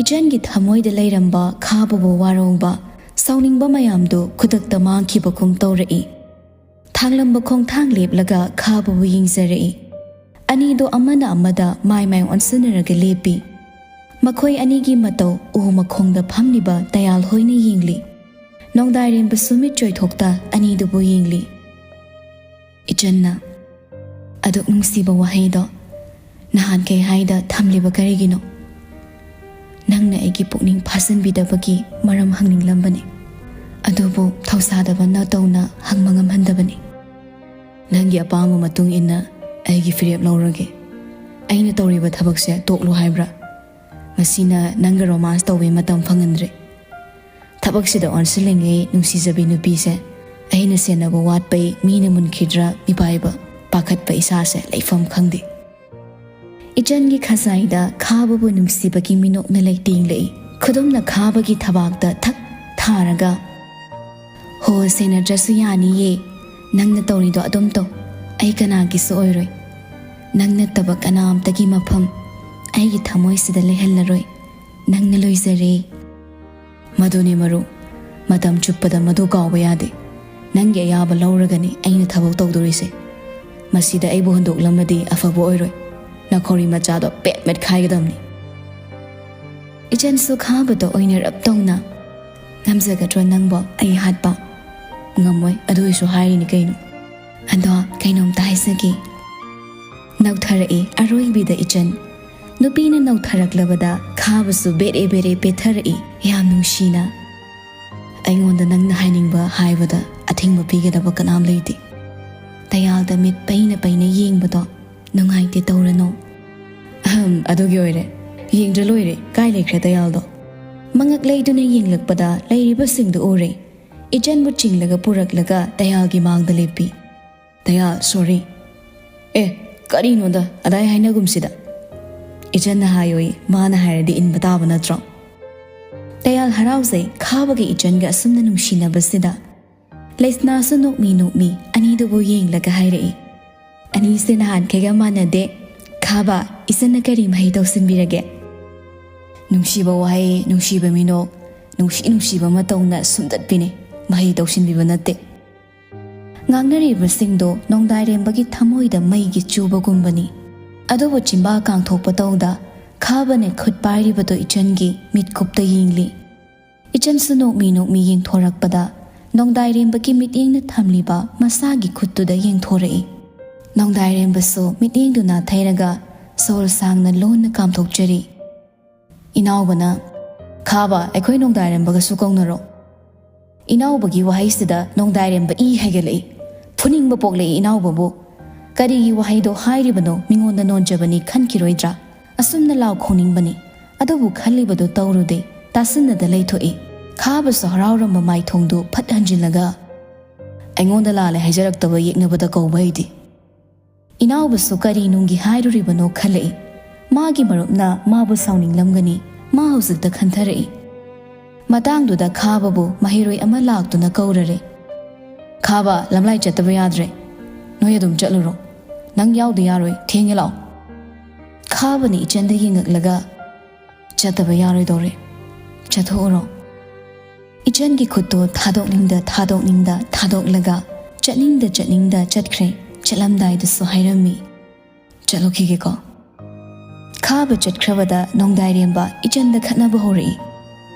ꯏꯆꯟꯒꯤ ꯊꯃꯣꯏꯗ ꯂꯩꯔꯝꯕ ꯈꯥꯕꯕꯨ ꯋꯥꯔꯧꯕ, ꯁꯥꯎꯅꯤꯡꯕ ꯃꯌꯥꯝꯗꯨ ꯈꯨꯗꯛꯇ ꯃꯥꯡꯈꯤꯕꯒꯨꯝ ꯇꯧꯔꯛꯏ꯫ ꯊꯥꯡꯂꯝꯕ ꯈꯣꯡꯊꯥꯡ ꯂꯦꯞꯂꯒ ꯈꯥꯕꯕꯨ ꯌꯦꯡꯖꯔꯛꯏ꯫ ꯑꯅꯤꯗꯣ ꯑꯃꯅ ꯑꯃꯗ ꯃꯥꯏ ꯃꯥꯏ ꯑꯣꯟꯁꯤꯟꯅꯔꯒ ꯂꯦꯞꯄꯤ꯫ ꯃꯈꯣꯏ ꯑꯅꯤꯒꯤ ꯃꯇꯧ ꯎ ꯃꯈꯣꯡꯗ ꯐꯝꯂꯤꯕ ꯇꯌꯥꯜ ꯍꯣꯏꯅ ꯌꯦꯡꯂꯤ꯫ ꯅꯣꯡꯗꯥꯏꯔꯦꯝꯕꯁꯨ ꯃꯤꯠ ꯆꯣꯏꯊꯣꯛꯇ ꯑꯅꯤꯗꯨꯕꯨ ꯌꯦꯡꯂꯤ꯫ ꯏꯆꯟꯅ, "ꯑꯗꯨꯛ ꯅꯨꯡꯁꯤꯕ ꯋꯥꯍꯩꯗꯣ ꯅꯍꯥꯟꯈꯩ ꯍꯥꯏꯗ ꯊꯝꯂꯤꯕ ꯀꯔꯤꯒꯤꯅꯣ? ꯅꯪꯅ ꯑꯩꯒꯤ ꯄꯨꯛꯅꯤꯡ ꯐꯥꯖꯤꯟꯕꯤꯗꯕꯒꯤ ꯃꯔꯝ ꯍꯪꯅꯤꯡꯂꯝꯕꯅꯤ꯫ ꯑꯗꯨꯕꯨ ꯊꯧꯁꯥꯗꯕ ꯅꯇꯧꯅ ꯍꯪꯕ ꯉꯝꯍꯟꯗꯕꯅꯤ꯫ ꯅꯪꯒꯤ ꯑꯄꯥꯝꯕ ꯃꯇꯨꯡ ꯏꯟꯅ ꯑꯩꯒꯤ ꯐꯤꯔꯦꯞ ꯂꯧꯔꯒꯦ꯫ ꯑꯩꯅ ꯇꯧꯔꯤꯕ ꯊꯕꯛꯁꯦ ꯇꯣꯛꯂꯣ ꯍꯥꯏꯕ꯭ꯔꯥ? ꯃꯁꯤꯅ ꯅꯪꯒ ꯔꯣꯃꯥꯟꯁ ꯇꯧꯕꯩ ꯃꯇꯝ ꯐꯪꯍꯟꯗ꯭ꯔꯦ꯫ ꯊꯕꯛꯁꯤꯗ ꯑꯣꯟꯁꯤꯜꯂꯤꯉꯩ ꯅꯨꯡꯁꯤꯖꯕꯤ ꯅꯨꯄꯤꯁꯦ ꯑꯩꯅ ꯁꯦꯟꯅꯕ ꯋꯥꯠꯄꯩ ꯃꯤꯅ ꯃꯨꯟꯈꯤꯗ꯭ꯔꯥ ꯃꯤꯄꯥꯏꯕ ꯄꯥꯈꯠꯄ ꯏꯁꯥꯁꯦ ꯂꯩꯐꯝ ꯈꯪꯗꯦ꯫" ꯏꯆꯟꯒꯤ ꯈꯖꯥꯏꯗ ꯈꯥꯕꯕꯨ ꯅꯨꯡꯁꯤꯕꯒꯤ ꯃꯤꯅꯣꯛꯅ ꯂꯩꯇꯦꯡꯂꯛꯏ꯫ ꯈꯨꯗꯨꯝꯅ ꯈꯥꯕꯒꯤ ꯊꯕꯥꯛꯇ ꯊꯛ ꯊꯥꯔꯒ, "ꯍꯣ, ꯁꯦꯟꯅꯗ꯭ꯔꯁꯨ ꯌꯥꯅꯤꯌꯦ꯫ ꯅꯪꯅ ꯇꯧꯔꯤꯗꯣ ꯑꯗꯨꯝ ꯇꯧ꯫ ꯑꯩ ꯀꯅꯥꯒꯤꯁꯨ ꯑꯣꯏꯔꯣꯏ꯫ ꯅꯪ ꯅꯠꯇꯕ ꯀꯅꯥꯝꯇꯒꯤ ꯃꯐꯝ ꯑꯩꯒꯤ ꯊꯃꯣꯏꯁꯤꯗ ꯂꯩꯍꯜꯂꯔꯣꯏ꯫ ꯅꯪꯅ ꯂꯣꯏꯖꯔꯦ꯫" "ꯃꯗꯨꯅꯤ ꯃꯔꯨ꯫ ꯃꯇꯝ ꯆꯨꯞꯄꯗ ꯃꯗꯨ ꯀꯥꯎꯕ ꯌꯥꯗꯦ꯫ ꯅꯪꯒꯤ ꯑꯌꯥꯕ ꯂꯧꯔꯒꯅꯤ ꯑꯩꯅ ꯊꯕꯛ ꯇꯧꯗꯣꯔꯤꯁꯦ꯫ ꯃꯁꯤꯗ ꯑꯩꯕꯨ ꯍꯨꯟꯗꯣꯛꯂꯝꯃꯗꯤ ꯑꯐꯕ ꯑꯣꯏꯔꯣꯏ꯫ ꯅꯈꯧꯔꯤ ꯃꯆꯥꯗꯣ ꯄꯦꯠ ꯃꯦꯠꯈꯥꯏꯒꯗꯕꯅꯤ꯫" ꯏꯆꯟꯁꯨ ꯈꯥꯕꯗ ꯑꯣꯏꯅꯔꯞ ꯇꯧꯅ, "ꯉꯝꯖꯒꯗ꯭ꯔꯣ ꯅꯪꯕꯣ ꯑꯩ ꯍꯥꯠꯄ?" "ꯉꯝꯃꯣꯏ, ꯑꯗꯨ ꯑꯣꯏꯁꯨ ꯍꯥꯏꯔꯤꯅꯤ ꯀꯩꯅꯣ꯫" "ꯑꯗꯣ ꯀꯩꯅꯣꯝꯇ ꯍꯥꯏꯖꯒꯦ꯫" ꯅꯧꯊꯔꯛꯏ ꯑꯔꯣꯏꯕꯤꯗ ꯏꯆꯟ꯫ ꯅꯨꯄꯤꯅ ꯅꯧꯊꯔꯛꯂꯕꯗ ꯈꯥꯕꯁꯨ ꯕꯦꯔꯦ ꯕꯦꯔꯦ ꯄꯦꯊꯔꯛꯏ ꯌꯥꯝ ꯅꯨꯡꯁꯤꯅ꯫ "ꯑꯩꯉꯣꯟꯗ ꯅꯪꯅ ꯍꯥꯏꯅꯤꯡꯕ ꯍꯥꯏꯕꯗ ꯑꯊꯤꯡꯕ ꯄꯤꯒꯗꯕ ꯀꯅꯥꯝ ꯂꯩꯇꯦ꯫" ꯇꯌꯥꯜꯗ ꯃꯤꯠ ꯄꯩꯅ ꯄꯩꯅ ꯌꯦꯡꯕꯗꯣ ꯅꯨꯡꯉꯥꯏꯇꯦ ꯇꯧꯔꯅꯨ꯫ "ꯑꯍꯝ, ꯑꯗꯨꯒꯤ ꯑꯣꯏꯔꯦ꯫ ꯌꯦꯡꯗ꯭ꯔ ꯂꯣꯏꯔꯦ꯫ ꯀꯥꯏ ꯂꯩꯈ꯭ꯔꯦ ꯇꯌꯥꯜꯗꯣ?" ꯃꯉꯛ ꯂꯩꯗꯨꯅ ꯌꯦꯡꯂꯛꯄꯗ ꯂꯩꯔꯤꯕꯁꯤꯡꯗꯨ ꯎꯔꯦ꯫ ꯏꯆꯟꯕꯨ ꯆꯤꯡꯂꯒ ꯄꯨꯔꯛꯂꯒ ꯇꯌꯥꯜꯒꯤ ꯃꯥꯡꯗ ꯂꯦꯞꯄꯤ꯫ "ꯇꯌꯥꯜ, ꯁꯣꯔꯤ꯫" "ꯑꯦ, "ꯀꯔꯤꯅꯣꯗ, ꯑꯗꯥꯏ ꯍꯥꯏꯅꯒꯨꯝꯁꯤꯗ꯫ ꯏꯆꯟꯅ ꯍꯥꯏꯌꯣꯏ, ꯃꯥꯅ ꯍꯥꯏꯔꯗꯤ ꯏꯟꯕ ꯇꯥꯕ ꯅꯠꯇ꯭ꯔꯣ?" ꯇꯌꯥꯜ ꯍꯔꯥꯎꯖꯩ ꯈꯥꯕꯒ ꯏꯆꯟꯒ ꯑꯁꯨꯝꯅ ꯅꯨꯡꯁꯤꯅꯕꯁꯤꯗ꯫ ꯂꯩꯁꯅꯥꯁꯨ ꯅꯣꯛꯃꯤ ꯅꯣꯛꯃꯤ ꯑꯅꯤꯗꯨꯕꯨ ꯌꯦꯡꯂꯒ ꯍꯥꯏꯔꯛꯏ, "ꯑꯅꯤꯁꯦ ꯅꯍꯥꯟꯈꯩꯒ ꯃꯥꯟꯅꯗꯦ꯫ ꯈꯥꯕ, ꯏꯆꯟꯅ ꯀꯔꯤ ꯃꯍꯩ ꯇꯧꯁꯤꯟꯕꯤꯔꯒꯦ?" ꯅꯨꯡꯁꯤꯕ ꯋꯥꯍꯩ, ꯅꯨꯡꯁꯤꯕ ꯃꯤꯅꯣꯛ, ꯅꯨꯡꯁꯤ ꯅꯨꯡꯁꯤꯕ ꯃꯇꯧꯅ ꯁꯨꯝꯗꯠꯄꯤꯅꯤ, ꯃꯍꯩ ꯇꯧꯁꯤꯟꯕꯤꯕ ꯅꯠꯇꯦ꯫ ꯉꯥꯡꯅꯔꯤꯕꯁꯤꯡꯗꯣ ꯅꯣꯡꯗꯥꯏꯔꯦꯝꯕꯒꯤ ꯊꯃꯣꯏꯗ ꯃꯩꯒꯤ ꯆꯨꯕꯒꯨꯝꯕꯅꯤ꯫ ꯑꯗꯨꯕꯨ ꯆꯤꯝꯕꯥ ꯀꯥꯡꯊꯣꯛꯄ ꯇꯧꯗ ꯈꯥꯕꯅ ꯈꯨꯠ ꯄꯥꯏꯔꯤꯕꯗꯣ ꯏꯆꯟꯒꯤ ꯃꯤꯠꯀꯨꯞꯇ ꯌꯦꯡꯂꯤ꯫ ꯏꯆꯟꯁꯨ ꯅꯣꯛꯃꯤ ꯅꯣꯛꯃꯤ ꯌꯦꯡꯊꯣꯔꯛꯄꯗ ꯅꯣꯡꯗꯥꯏꯔꯦꯝꯕꯒꯤ ꯃꯤꯠꯌꯦꯡꯅ ꯊꯝꯂꯤꯕ ꯃꯁꯥꯒꯤ ꯈꯨꯠꯇꯨꯗ ꯌꯦꯡꯊꯣꯔꯛꯏ꯫ ꯅꯣꯡꯗꯥꯏꯔꯦꯝꯕꯁꯨ ꯃꯤꯠꯌꯦꯡꯗꯨ ꯅꯥꯊꯩꯔꯒ ꯁꯣꯔ ꯁꯥꯡꯅ ꯂꯣꯟꯅ ꯀꯥꯝꯊꯣꯛꯆꯔꯤ꯫ ꯏꯅꯥꯎꯕꯅ, "ꯈꯥꯕ, ꯑꯩꯈꯣꯏ ꯅꯣꯡꯗꯥꯏꯔꯦꯝꯕꯒꯁꯨ ꯀꯧꯅꯔꯣ꯫" ꯏꯅꯥꯎꯕꯒꯤ ꯋꯥꯍꯩꯁꯤꯗ ꯅꯣꯡꯗꯥꯏꯔꯦꯝꯕ ꯏ ꯍꯥꯏꯒꯠꯂꯛꯏ꯫ ꯐꯨꯅꯤꯡꯕ ꯄꯣꯛꯂꯛꯏ ꯏꯅꯥꯎꯕꯕꯨ꯫ ꯀꯔꯤꯒꯤ ꯋꯥꯍꯩꯗꯣ ꯍꯥꯏꯔꯤꯕꯅꯣ? ꯃꯤꯉꯣꯟꯗ ꯅꯣꯟꯖꯕꯅꯤ ꯈꯟꯈꯤꯔꯣꯏꯗ꯭ꯔꯥ? ꯑꯁꯨꯝꯅ ꯂꯥꯎ ꯈꯣꯡꯅꯤꯡꯕꯅꯤ꯫ ꯑꯗꯨꯕꯨ ꯈꯜꯂꯤꯕꯗꯨ ꯇꯧꯔꯨꯗꯦ꯫ ꯇꯥꯁꯤꯟꯅꯗ ꯂꯩꯊꯣꯛꯏ꯫ ꯈꯥꯕꯁꯨ ꯍꯔꯥꯎꯔꯝꯕ ꯃꯥꯏꯊꯣꯡꯗꯨ ꯐꯠ ꯍꯟꯖꯤꯜꯂꯒ, "ꯑꯩꯉꯣꯟꯗ ꯂꯥꯜꯂꯦ ꯍꯥꯏꯖꯔꯛꯇꯕ ꯌꯦꯛꯅꯕꯗ ꯀꯧꯕ ꯍꯩꯇꯦ꯫" ꯏꯅꯥꯎꯕꯁꯨ ꯀꯔꯤ ꯅꯨꯡꯒꯤ ꯍꯥꯏꯔꯨꯔꯤꯕꯅꯣ ꯈꯜꯂꯛꯏ꯫ ꯃꯥꯒꯤ ꯃꯔꯨꯞꯅ ꯃꯥꯕꯨ ꯁꯥꯎꯅꯤꯡꯂꯝꯒꯅꯤ꯫ ꯃꯥ ꯍꯧꯖꯤꯛꯇ ꯈꯟꯊꯔꯛꯏ꯫ ꯃꯇꯥꯡꯗꯨꯗ ꯈꯥꯕꯕꯨ ꯃꯍꯩꯔꯣꯏ ꯑꯃ ꯂꯥꯛꯇꯨꯅ ꯀꯧꯔꯔꯦ꯫ "ꯈꯥꯕ, ꯂꯝꯂꯥꯏ ꯆꯠꯇꯕ ꯌꯥꯗ꯭ꯔꯦ꯫ ꯅꯣꯏ ꯑꯗꯨꯝ ꯆꯠꯂꯨꯔꯣ꯫ ꯅꯪ ꯌꯥꯎꯗ ꯌꯥꯔꯣꯏ꯫ ꯊꯦꯡꯉꯦ, ꯂꯥꯛꯑꯣ꯫" ꯈꯥꯕꯅ ꯏꯆꯟꯗ ꯌꯦꯡꯉꯛꯂꯒ, "ꯆꯠꯇꯕ ꯌꯥꯔꯣꯏꯗꯧꯔꯦ꯫ ꯆꯠꯊꯣꯛꯎꯔꯣ꯫" ꯏꯆꯟꯒꯤ ꯈꯨꯠꯇꯣ ꯊꯥꯗꯣꯛꯅꯤꯡꯗ ꯊꯥꯗꯣꯛꯅꯤꯡꯗ ꯊꯥꯗꯣꯛꯂꯒ ꯆꯠꯅꯤꯡꯗ ꯆꯠꯅꯤꯡꯗ ꯆꯠꯈ꯭ꯔꯦ꯫ ꯆꯠꯂꯝꯗꯥꯏꯗꯁꯨ ꯍꯥꯏꯔꯝꯃꯤ, "ꯆꯠꯂꯨꯈꯤꯒꯦꯀꯣ꯫" ꯈꯥꯕ ꯆꯠꯈ꯭ꯔꯕꯗ ꯅꯣꯡꯗꯥꯏꯔꯦꯝꯕ ꯏꯆꯟꯗ ꯈꯠꯅꯕ ꯍꯧꯔꯛꯏ꯫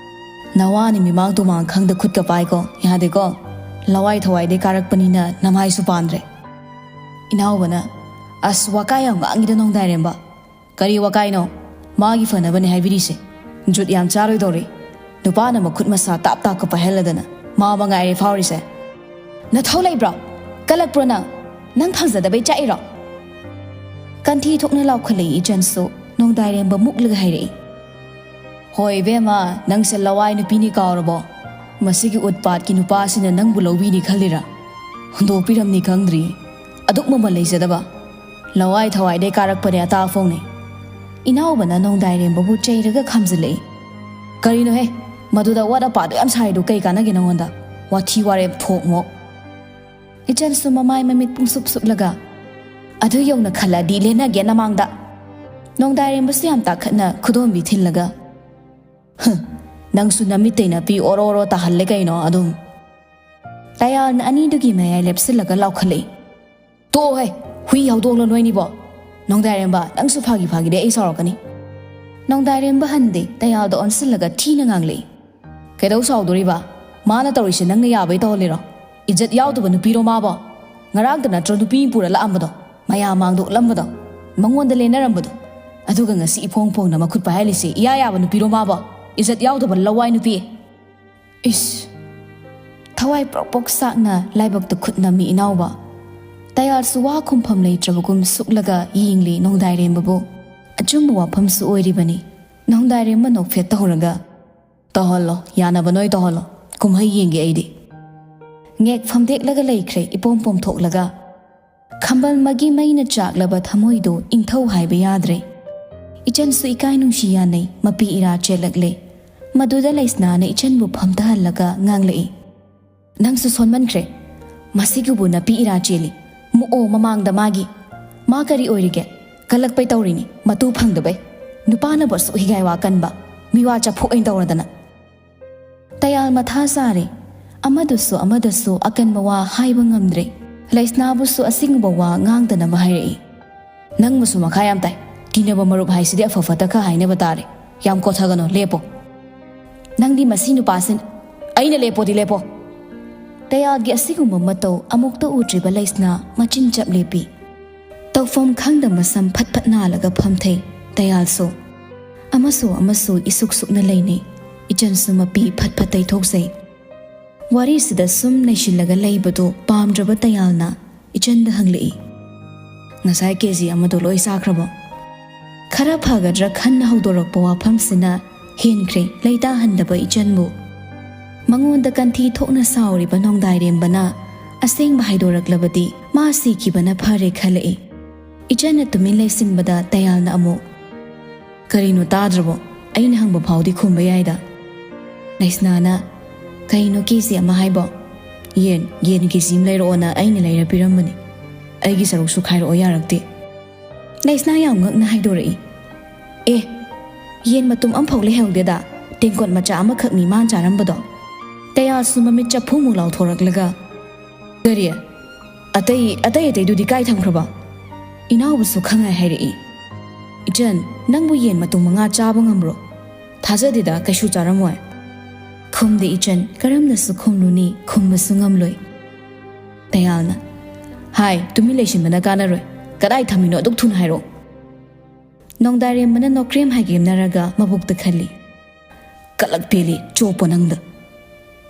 "ꯅꯋꯥꯅꯤ ꯃꯤꯃꯥꯡ ꯇꯨꯃꯥꯡ ꯈꯪꯗ ꯈꯨꯠꯀ ꯄꯥꯏꯀꯣ, ꯌꯥꯗꯦꯀꯣ꯫ ꯂꯋꯥꯏ ꯊꯋꯥꯏꯗꯩ ꯀꯥꯔꯛꯄꯅꯤꯅ ꯅꯃꯥꯏꯁꯨ ꯄꯥꯟꯗ꯭ꯔꯦ꯫" ꯏꯅꯥꯎꯕꯅ, "ꯑꯁ, ꯋꯥꯀꯥꯏ ꯌꯥꯝ ꯉꯥꯡꯉꯤꯗ ꯅꯣꯡꯗꯥꯏꯔꯦꯝꯕ꯫ ꯀꯔꯤ ꯋꯥꯀꯥꯏꯅꯣ? ꯃꯥꯒꯤ ꯐꯅꯕꯅꯦ ꯍꯥꯏꯕꯤꯔꯤꯁꯦ꯫ ꯖꯨꯠ ꯌꯥꯝ ꯆꯥꯔꯣꯏꯗꯧꯔꯤ꯫ ꯅꯨꯄꯥꯅ ꯃꯈꯨꯠ ꯃꯁꯥ ꯇꯥꯞ ꯇꯥꯞꯀ ꯄꯥꯏꯍꯜꯂꯗꯅ ꯃꯥ ꯃꯉꯥꯏꯔꯦ ꯐꯥꯎꯔꯤꯁꯦ꯫ ꯅꯊꯧ ꯂꯩꯕ꯭ꯔꯣ? ꯀꯜꯂꯛꯄ꯭ꯔꯣ ꯅꯪ? ꯅꯪ ꯐꯪꯖꯗꯕꯩ ꯆꯥꯛꯏꯔꯣ?" ꯀꯟꯊꯤ ꯊꯣꯛꯅ ꯂꯥꯎꯈꯠꯂꯛꯏ ꯏꯆꯟꯁꯨ ꯅꯣꯡꯗꯥꯏꯔꯦꯝꯕ ꯃꯨꯛꯂꯒ ꯍꯥꯏꯔꯛꯏ꯫ "ꯍꯣꯏ ꯏꯕꯦꯝꯃ, ꯅꯪꯁꯦ ꯂꯋꯥꯏ ꯅꯨꯄꯤꯅꯤ ꯀꯥꯎꯔꯕꯣ? ꯃꯁꯤꯒꯤ ꯎꯠꯄꯥꯠꯀꯤ ꯅꯨꯄꯥꯁꯤꯅ ꯅꯪꯕꯨ ꯂꯧꯕꯤꯅꯤ ꯈꯜꯂꯤꯔꯥ? ꯍꯨꯟꯗꯣꯛꯄꯤꯔꯝꯅꯤ ꯈꯪꯗ꯭ꯔꯤ꯫ ꯑꯗꯨꯛ ꯃꯃꯜ ꯂꯩꯖꯗꯕ꯫ ꯂꯋꯥꯏ ꯊꯋꯥꯏꯗꯩ ꯀꯥꯔꯛꯄꯅꯦ ꯑꯇꯥ ꯐꯣꯡꯅꯤ꯫ ꯏꯅꯥꯎꯕꯅ ꯅꯣꯡꯗꯥꯏꯔꯦꯝꯕꯕꯨ ꯆꯩꯔꯒ ꯈꯥꯝꯖꯤꯜꯂꯛꯏ꯫ "ꯀꯔꯤꯅꯣꯍꯦ? ꯃꯗꯨꯗ ꯑꯋꯥꯠ ꯑꯄꯥꯗꯣ ꯌꯥꯝ ꯁꯥꯔꯤꯗꯣ ꯀꯩ ꯀꯥꯟꯅꯒꯦ ꯅꯉꯣꯟꯗ? ꯋꯥꯊꯤ ꯋꯥꯔꯦꯝ ꯊꯣꯛꯃꯣꯛ!" ꯏꯆꯟꯁꯨ ꯃꯃꯥꯏ ꯃꯃꯤꯠ ꯄꯨꯡꯁꯨꯞ ꯁꯨꯞꯂꯒ, "ꯑꯗꯨ ꯌꯧꯅ ꯈꯜꯂꯗꯤ ꯂꯦꯟꯅꯒꯦ ꯅꯃꯥꯡꯗ!" ꯅꯣꯡꯗꯥꯏꯔꯦꯝꯕꯁꯨ ꯌꯥꯝ ꯇꯥꯈꯠꯅ ꯈꯨꯗꯣꯝꯕꯤ ꯊꯤꯜꯂꯒ, "ꯍꯨꯝ, ꯅꯪꯁꯨ ꯅꯃꯤꯠꯇꯩ ꯅꯥꯄꯤ ꯑꯣꯔꯣ ꯑꯣꯔꯣ ꯇꯥꯍꯜꯂꯦ ꯀꯩꯅꯣ ꯑꯗꯨꯝ!" ꯇꯌꯥꯜꯅ ꯑꯅꯤꯗꯨꯒꯤ ꯃꯌꯥꯏ ꯂꯦꯞꯁꯤꯜꯂꯒ ꯂꯥꯎꯈꯠꯂꯛꯏ꯫ "ꯇꯣꯛꯑꯣꯍꯦ! ꯍꯨꯏ ꯍꯧꯗꯣꯡꯂꯣ ꯅꯣꯏꯅꯤꯕꯣ? ꯅꯣꯡꯗꯥꯏꯔꯦꯝꯕ, ꯅꯪꯁꯨ ꯐꯥꯒꯤ ꯐꯥꯒꯤꯗꯤ ꯑꯩ ꯁꯥꯎꯔꯛꯀꯅꯤ!" ꯅꯣꯡꯗꯥꯏꯔꯦꯝꯕ ꯍꯟꯗꯦ, ꯇꯌꯥꯜꯗ ꯑꯣꯟꯁꯤꯜꯂꯒ ꯊꯤꯅ ꯉꯥꯡꯂꯛꯏ꯫ "ꯀꯩꯗꯧ ꯁꯥꯎꯗꯣꯔꯤꯕ? ꯃꯥꯅ ꯇꯧꯔꯤꯁꯦ ꯅꯪꯅ ꯌꯥꯕꯩ ꯇꯧꯍꯜꯂꯤꯔꯣ? ꯏꯖꯠ ꯌꯥꯎꯗꯕ ꯅꯨꯄꯤꯔꯣ ꯃꯥꯕꯣ? ꯉꯔꯥꯡꯗ ꯅꯠꯇ꯭ꯔꯣ ꯅꯨꯄꯤ ꯄꯨꯔ ꯂꯥꯛꯑꯝꯕꯗꯣ? ꯃꯌꯥꯝ ꯃꯥꯡꯗ ꯎꯠꯂꯝꯕꯗꯣ? ꯃꯉꯣꯟꯗ ꯂꯦꯟꯅꯔꯝꯕꯗꯣ? ꯑꯗꯨꯒ ꯉꯁꯤ ꯏꯐꯣꯡ ꯐꯣꯡꯅ ꯃꯈꯨꯠ ꯄꯥꯏꯍꯜꯂꯤꯁꯦ ꯏꯌꯥ ꯌꯥꯕ ꯅꯨꯄꯤꯔꯣ ꯃꯥꯕꯣ? ꯏꯖꯠ ꯌꯥꯎꯗꯕ ꯂꯋꯥꯏ ꯅꯨꯄꯤ!" ꯏꯁ! ꯊꯋꯥꯏ ꯄ꯭ꯔꯣꯛ ꯄ꯭ꯔꯣꯛ ꯆꯥꯛꯅ ꯂꯥꯏꯕꯛꯇ ꯈꯨꯠ ꯅꯝꯃꯤ ꯏꯅꯥꯎꯕ꯫ ꯇꯌꯥꯜꯁꯨ ꯋꯥ ꯈꯨꯝꯐꯝ ꯂꯩꯇ꯭ꯔꯕꯒꯨꯝ ꯁꯨꯛꯂꯒ ꯌꯦꯡꯂꯤ ꯅꯣꯡꯗꯥꯏꯔꯦꯝꯕꯕꯨ꯫ ꯑꯆꯨꯝꯕ ꯋꯥꯐꯝꯁꯨ ꯑꯣꯏꯔꯤꯕꯅꯤ꯫ ꯅꯣꯡꯗꯥꯏꯔꯦꯝꯕ ꯅꯣꯛꯐꯦꯠ ꯇꯧꯍꯧꯔꯒ, "ꯇꯧꯍꯜꯂꯣ, ꯌꯥꯅꯕ ꯅꯣꯏ ꯇꯧꯍꯜꯂꯣ꯫ ꯀꯨꯝꯍꯩ ꯌꯦꯡꯒꯦ ꯑꯩꯗꯤ꯫" ꯉꯦꯛ ꯐꯝꯗꯦꯛꯂꯒ ꯂꯩꯈ꯭ꯔꯦ ꯏꯄꯣꯝ ꯄꯣꯝꯊꯣꯛꯂꯒ꯫ ꯈꯝꯕꯜꯃꯒꯤ ꯃꯩꯅ ꯆꯥꯛꯂꯕ ꯊꯃꯣꯏꯗꯨ ꯏꯪꯊꯧ ꯍꯥꯏꯕ ꯌꯥꯗ꯭ꯔꯦ꯫ ꯏꯆꯟꯁꯨ ꯏꯀꯥꯏ ꯅꯨꯡꯁꯤ ꯌꯥꯅꯩ ꯃꯄꯤ ꯏꯔꯥ ꯆꯦꯜꯂꯛꯂꯦ꯫ ꯃꯗꯨꯗ ꯂꯩꯁꯅꯥꯅ ꯏꯆꯟꯕꯨ ꯐꯝꯊꯍꯜꯂꯒ ꯉꯥꯡꯂꯛꯏ꯫ "ꯅꯪꯁꯨ ꯁꯣꯟꯃꯟꯈ꯭ꯔꯦ꯫ ꯃꯁꯤꯒꯤꯕꯨ ꯅꯥꯄꯤ ꯏꯔꯥ ꯆꯦꯜꯂꯤ꯫ ꯃꯨꯛꯑꯣ ꯃꯃꯥꯡꯗ ꯃꯥꯒꯤ꯫ ꯃꯥ ꯀꯔꯤ ꯑꯣꯏꯔꯤꯒꯦ? ꯀꯜꯂꯛꯄꯩ ꯇꯧꯔꯤꯅꯤ, ꯃꯇꯨ ꯐꯪꯗꯕꯩ꯫ ꯅꯨꯄꯥꯅꯕꯨ ꯑꯁꯨꯛ ꯍꯤꯒꯥꯏ ꯋꯥ ꯀꯟꯕ꯫ ꯃꯤꯋꯥ ꯆꯐꯨ ꯑꯣꯏꯅ ꯇꯧꯔꯗꯅ!" ꯇꯌꯥꯜ ꯃꯊꯥ ꯆꯥꯔꯦ꯫ ꯑꯃꯗꯁꯨ ꯑꯃꯗꯁꯨ ꯑꯀꯟꯕ ꯋꯥ ꯍꯥꯏꯕ ꯉꯝꯗ꯭ꯔꯦ꯫ ꯂꯩꯁꯅꯥꯕꯨꯁꯨ ꯑꯁꯤꯒꯨꯝꯕ ꯋꯥ ꯉꯥꯡꯗꯅꯕ ꯍꯥꯏꯔꯛꯏ꯫ "ꯅꯪꯕꯨꯁꯨ ꯃꯈꯥ ꯌꯥꯝ ꯇꯥꯏ꯫ ꯇꯤꯟꯅꯕ ꯃꯔꯨꯞ ꯍꯥꯏꯁꯤꯗꯤ ꯑꯐ ꯐꯠꯇ ꯈꯔ ꯍꯥꯏꯅꯕ ꯇꯥꯔꯦ꯫ ꯌꯥꯝ ꯀꯣꯊꯒꯅꯨ, ꯂꯦꯞꯄꯣ꯫ ꯅꯪꯗꯤ ꯃꯁꯤ ꯅꯨꯄꯥꯁꯤꯅ꯫ ꯑꯩꯅ ꯂꯦꯞꯄꯣꯗꯤ ꯂꯦꯞꯄꯣ!" ꯇꯌꯥꯜꯒꯤ ꯑꯁꯤꯒꯨꯝꯕ ꯃꯇꯧ ꯑꯃꯨꯛꯇ ꯎꯗ꯭ꯔꯤꯕ ꯂꯩꯁꯅꯥ ꯃꯆꯤꯟ ꯆꯞ ꯂꯦꯞꯄꯤ꯫ ꯇꯧꯐꯝ ꯈꯪꯗ ꯃꯁꯝ ꯐꯠ ꯐꯠ ꯅꯥꯜꯂꯒ ꯐꯝꯊꯩ ꯇꯌꯥꯜꯁꯨ꯫ ꯑꯃꯁꯨ ꯑꯃꯁꯨ ꯏꯁꯨꯛ ꯁꯨꯛꯅ ꯂꯩꯅꯩ꯫ ꯏꯆꯟꯁꯨ ꯃꯄꯤ ꯐꯠ ꯐꯠ ꯇꯩꯊꯣꯛꯆꯩ꯫ ꯋꯥꯔꯤꯁꯤꯗ ꯁꯨꯝ ꯅꯩꯁꯤꯜꯂꯒ ꯂꯩꯕꯗꯨ ꯄꯥꯝꯗ꯭ꯔꯕ ꯇꯌꯥꯜꯅ ꯏꯆꯟꯗ ꯍꯪꯂꯛꯏ, "ꯉꯁꯥꯏ ꯀꯦ ꯖꯤ ꯑꯃꯗꯣ ꯂꯣꯏ ꯆꯥꯈ꯭ꯔꯕꯣ?" ꯈꯔ ꯐꯒꯗ꯭ꯔꯥ ꯈꯟꯅ ꯍꯧꯗꯣꯔꯛꯄ ꯋꯥꯐꯝꯁꯤꯅ ꯍꯦꯟꯈ꯭ꯔꯦ ꯂꯩꯇꯥꯍꯟꯗꯕ ꯏꯆꯟꯕꯨ꯫ ꯃꯉꯣꯟꯗ ꯀꯟꯊꯤ ꯊꯣꯛꯅ ꯁꯥꯎꯔꯤꯕ ꯅꯣꯡꯗꯥꯏꯔꯦꯝꯕꯅ ꯑꯁꯦꯡꯕ ꯍꯥꯏꯗꯣꯔꯛꯂꯕꯗꯤ ꯃꯥ ꯁꯤꯈꯤꯕꯅ ꯐꯔꯦ ꯈꯜꯂꯛꯏ꯫ ꯏꯆꯟꯅ ꯇꯨꯃꯤꯟ ꯂꯩꯁꯤꯟꯕꯗ ꯇꯌꯥꯜꯅ ꯑꯃꯨꯛ, "ꯀꯔꯤꯅꯣ ꯇꯥꯗ꯭ꯔꯕꯣ? ꯑꯩꯅ ꯍꯪꯕ ꯐꯥꯎꯗꯤ ꯈꯨꯝꯕ ꯌꯥꯏꯗ?" ꯂꯩꯁꯅꯥꯅ, "ꯀꯩꯅꯣ ꯀꯦꯖꯤ ꯑꯃ ꯍꯥꯏꯕꯣ? ꯌꯦꯟ, ꯌꯦꯟ ꯀꯦꯖꯤ ꯑꯃ ꯂꯩꯔꯛꯑꯣꯅ ꯑꯩꯅ ꯂꯩꯔ ꯄꯤꯔꯝꯕꯅꯤ꯫ ꯑꯩꯒꯤ ꯁꯔꯨꯛꯁꯨ ꯈꯥꯏꯔꯛꯑꯣ ꯌꯥꯔꯛꯇꯦ?" ꯂꯩꯁꯅꯥ ꯌꯥꯝ ꯉꯛꯅ ꯍꯥꯏꯗꯣꯔꯛꯏ, "ꯑꯦ, ꯌꯦꯟ ꯃꯇꯨꯝ ꯑꯝꯐꯥꯎ ꯂꯩꯍꯧꯗꯦꯗ, ꯇꯦꯡꯀꯣꯠ ꯃꯆꯥ ꯑꯃꯈꯛꯅꯤ ꯃꯥꯅ ꯆꯥꯔꯝꯕꯗꯣ?" ꯇꯌꯥꯜꯁꯨ ꯃꯃꯤꯠ ꯆꯐꯨꯃꯨꯛ ꯂꯥꯎꯊꯣꯔꯛꯂꯒ, "ꯀꯔꯤ? ꯑꯇꯩ, ꯑꯇꯩ ꯑꯇꯩꯗꯨꯗꯤ ꯀꯥꯏ ꯊꯝꯈ꯭ꯔꯕ?" ꯏꯅꯥꯎꯕꯁꯨ ꯈꯪꯉꯥꯏ ꯍꯥꯏꯔꯛꯏ, "ꯏꯆꯟ, ꯅꯪꯕꯨ ꯌꯦꯟ ꯃꯇꯨꯝ ꯃꯉꯥ ꯆꯥꯕ ꯉꯝꯕ꯭ꯔꯣ? ꯊꯥꯖꯗꯦꯗ, ꯀꯩꯁꯨ ꯆꯥꯔꯝꯃꯣꯏ꯫" ꯈꯨꯝꯗꯦ ꯏꯆꯟ, ꯀꯔꯝꯅꯁꯨ ꯈꯨꯝꯂꯨꯅꯤ, ꯈꯨꯝꯕꯁꯨ ꯉꯝꯂꯣꯏ꯫ ꯇꯌꯥꯜꯅ, "ꯍꯥꯏ, ꯇꯨꯃꯤꯟ ꯂꯩꯁꯤꯟꯕꯅ ꯀꯥꯟꯅꯔꯣꯏ꯫ ꯀꯗꯥꯏ ꯊꯝꯃꯤꯅꯣ ꯑꯗꯨꯛ ꯊꯨꯅ ꯍꯥꯏꯔꯛꯑꯣ꯫" ꯅꯣꯡꯗꯥꯏꯔꯦꯝꯕꯅ ꯅꯣꯀ꯭ꯔꯦꯝ ꯍꯥꯏꯒꯦꯝꯅꯔꯒ ꯃꯕꯨꯛꯇ ꯈꯜꯂꯤ, "ꯀꯂꯛ ꯄꯦꯜꯂꯤ, ꯆꯣꯞꯄꯣ ꯅꯪꯗ꯫"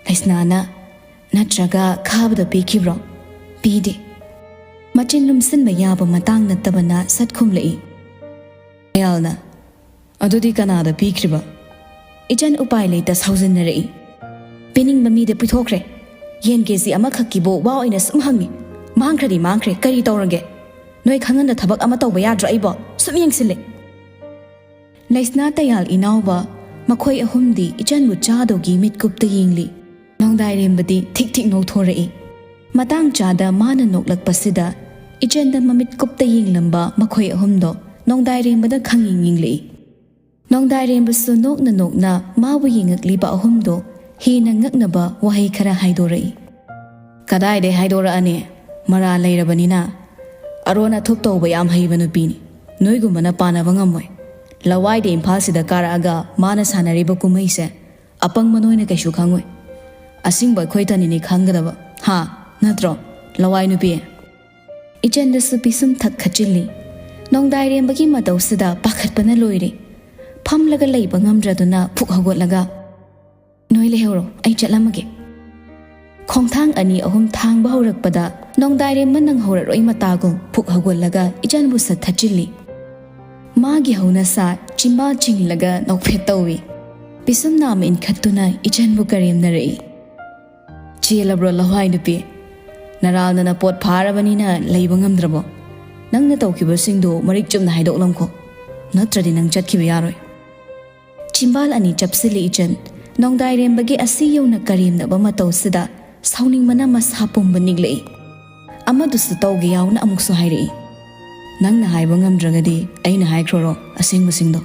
ꯂꯩꯁꯅꯥꯅ, "ꯅꯠꯇ꯭ꯔꯒ ꯈꯥꯕꯗ ꯄꯤꯈꯤꯕ꯭ꯔꯣ?" "ꯄꯤꯗꯦ꯫" ꯃꯆꯤꯟ ꯂꯨꯝꯁꯤꯟꯕ ꯌꯥꯕ ꯃꯇꯥꯡ ꯅꯠꯇꯕꯅ ꯁꯠ ꯈꯨꯝꯂꯛꯏ꯫ ꯇꯌꯥꯜꯅ, "ꯑꯗꯨꯗꯤ ꯀꯅꯥꯗ ꯄꯤꯈ꯭ꯔꯤꯕ?" ꯏꯆꯟ ꯎꯄꯥꯏ ꯂꯩꯇ ꯁꯥꯎꯖꯤꯟꯅꯔꯛꯏ꯫ "ꯄꯤꯅꯤꯡꯕ ꯃꯤꯗ ꯄꯤꯊꯣꯛꯈ꯭ꯔꯦ꯫ ꯌꯦꯟ ꯀꯦꯖꯤ ꯑꯃꯈꯛꯀꯤꯕꯨ ꯋꯥ ꯑꯣꯏꯅ ꯁꯨꯝ ꯍꯪꯉꯤ꯫ ꯃꯥꯡꯈ꯭ꯔꯗꯤ ꯃꯥꯡꯈ꯭ꯔꯦ, ꯀꯔꯤ ꯇꯧꯔꯒꯦ? ꯅꯣꯏ ꯈꯪꯍꯟꯗ ꯊꯕꯛ ꯑꯃ ꯇꯧꯕ ꯌꯥꯗ꯭ꯔꯣ ꯑꯩꯕꯣ? ꯁꯨꯝ ꯌꯦꯡꯁꯤꯜꯂꯦ꯫" ꯂꯩꯁꯅꯥ ꯇꯌꯥꯜ ꯏꯅꯥꯎꯕ ꯃꯈꯣꯏ ꯑꯍꯨꯝꯗꯤ ꯏꯆꯟꯕꯨ ꯆꯥꯗꯧꯒꯤ ꯃꯤꯠꯀꯨꯞꯇ ꯌꯦꯡꯂꯤ꯫ ꯅꯣꯡꯗꯥꯏꯔꯦꯝꯕꯗꯤ ꯊꯤꯛ ꯊꯤꯛ ꯅꯣꯛꯊꯣꯔꯛꯏ꯫ ꯃꯇꯥꯡ ꯆꯥꯗ ꯃꯥꯅ ꯅꯣꯛꯂꯛꯄꯁꯤꯗ ꯏꯆꯟꯗ ꯃꯃꯤꯠ ꯀꯨꯞꯇ ꯌꯦꯡꯂꯝꯕ ꯃꯈꯣꯏ ꯑꯍꯨꯝꯗꯣ ꯅꯣꯡꯗꯥꯏꯔꯦꯝꯕꯗ ꯈꯪꯌꯦꯡ ꯌꯦꯡꯂꯛꯏ꯫ ꯅꯣꯡꯗꯥꯏꯔꯦꯝꯕꯁꯨ ꯅꯣꯛꯅ ꯅꯣꯛꯅ ꯃꯥꯕꯨ ꯌꯦꯡꯉꯛꯂꯤꯕ ꯑꯍꯨꯝꯗꯣ ꯍꯦꯟꯅ ꯉꯛꯅꯕ ꯋꯥꯍꯩ ꯈꯔ ꯍꯥꯏꯗꯣꯔꯛꯏ꯫ "ꯀꯗꯥꯏꯗꯩ ꯍꯥꯏꯗꯣꯔꯛꯑꯅꯤ? ꯃꯔꯥꯜ ꯂꯩꯔꯕꯅꯤꯅ꯫ ꯑꯔꯣꯟ ꯑꯊꯨꯞ ꯇꯧꯕ ꯌꯥꯝ ꯍꯩꯕ ꯅꯨꯄꯤꯅꯤ꯫ ꯅꯣꯏꯒꯨꯝꯕꯅ ꯄꯥꯟꯅꯕ ꯉꯝꯃꯣꯏ꯫ ꯂꯋꯥꯏꯗ ꯏꯝꯐꯥꯜꯁꯤꯗ ꯀꯥꯔꯛꯑꯒ ꯃꯥꯅ ꯁꯥꯟꯅꯔꯤꯕ ꯀꯨꯝꯍꯩꯁꯦ ꯑꯄꯪꯕ ꯅꯣꯏꯅ ꯀꯩꯁꯨ ꯈꯪꯉꯣꯏ꯫ ꯑꯁꯤꯡꯕ ꯑꯩꯈꯣꯏꯇꯅꯤꯅꯦ ꯈꯪꯒꯗꯕ꯫ ꯍꯥ? ꯅꯠꯇ꯭ꯔꯣ, ꯂꯋꯥꯏ ꯅꯨꯄꯤ?" ꯏꯆꯟꯗꯁꯨ ꯄꯤꯁꯨꯝ ꯊꯛ ꯈꯠꯆꯤꯜꯂꯤ꯫ ꯅꯣꯡꯗꯥꯏꯔꯦꯝꯕꯒꯤ ꯃꯇꯧꯁꯤꯗ ꯄꯥꯈꯠꯄꯅ ꯂꯣꯏꯔꯦ꯫ ꯐꯝꯂꯒ ꯂꯩꯕ ꯉꯝꯗ꯭ꯔꯗꯨꯅ ꯐꯨꯛ ꯍꯧꯒꯠꯂꯒ, "ꯅꯣꯏ ꯂꯩꯍꯧꯔꯣ, ꯑꯩ ꯆꯠꯂꯝꯃꯒꯦ꯫" ꯈꯣꯡꯊꯥꯡ ꯑꯅꯤ ꯑꯍꯨꯝ ꯊꯥꯡꯕ ꯍꯧꯔꯛꯄꯗ ꯅꯣꯡꯗꯥꯏꯔꯦꯝꯕ ꯅꯪꯍꯧꯔꯔꯣꯏ ꯃꯇꯥꯒꯨꯝ ꯐꯨꯛ ꯍꯧꯒꯠꯂꯒ ꯏꯆꯟꯕꯨ ꯁꯠ ꯊꯠꯆꯤꯜꯂꯤ꯫ ꯃꯥꯒꯤ ꯍꯧꯅꯁꯥ ꯆꯤꯝꯕꯥꯜ ꯆꯤꯡꯂꯒ ꯅꯣꯛꯐꯦꯠ ꯇꯧꯏ꯫ ꯄꯤꯁꯨꯝ ꯅꯥꯝꯃ ꯏꯟꯈꯠꯇꯨꯅ ꯏꯆꯟꯕꯨ ꯀꯔꯦꯝꯅꯔꯛꯏ꯫ "ꯆꯦꯜꯂꯕ꯭ꯔꯣ ꯂꯋꯥꯏ ꯅꯨꯄꯤ? ꯅꯔꯥꯜꯅꯅ ꯄꯣꯠ ꯐꯥꯔꯕꯅꯤꯅ ꯂꯩꯕ ꯉꯝꯗ꯭ꯔꯕꯣ? ꯅꯪꯅ ꯇꯧꯈꯤꯕꯁꯤꯡꯗꯨ ꯃꯔꯤꯛ ꯆꯨꯝꯅ ꯍꯥꯏꯗꯣꯛꯂꯝꯈꯣ, ꯅꯠꯇ꯭ꯔꯗꯤ ꯅꯪ ꯆꯠꯈꯤꯕ ꯌꯥꯔꯣꯏ꯫ ꯆꯤꯝꯕꯥꯜ ꯑꯅꯤ ꯆꯞꯁꯤꯜꯂꯤ ꯏꯆꯟ꯫ ꯅꯣꯡꯗꯥꯏꯔꯦꯝꯕꯒꯤ ꯑꯁꯤ ꯌꯧꯅ ꯀꯔꯦꯝꯅꯕ ꯃꯇꯧꯁꯤꯗ ꯁꯥꯎꯅꯤꯡꯕꯅ ꯃꯁꯥ ꯄꯨꯝꯕ ꯅꯤꯛꯂꯛꯏ꯫ ꯑꯃꯗꯨꯁꯨ ꯇꯧꯒꯦ ꯌꯥꯎꯅ ꯑꯃꯨꯛꯁꯨ ꯍꯥꯏꯔꯛꯏ꯫ ꯅꯪꯅ ꯍꯥꯏꯕ ꯉꯝꯗ꯭ꯔꯒꯗꯤ ꯑꯩꯅ ꯍꯥꯏꯈ꯭ꯔꯣꯔꯣ ꯑꯁꯦꯡꯕꯁꯤꯡꯗꯣ?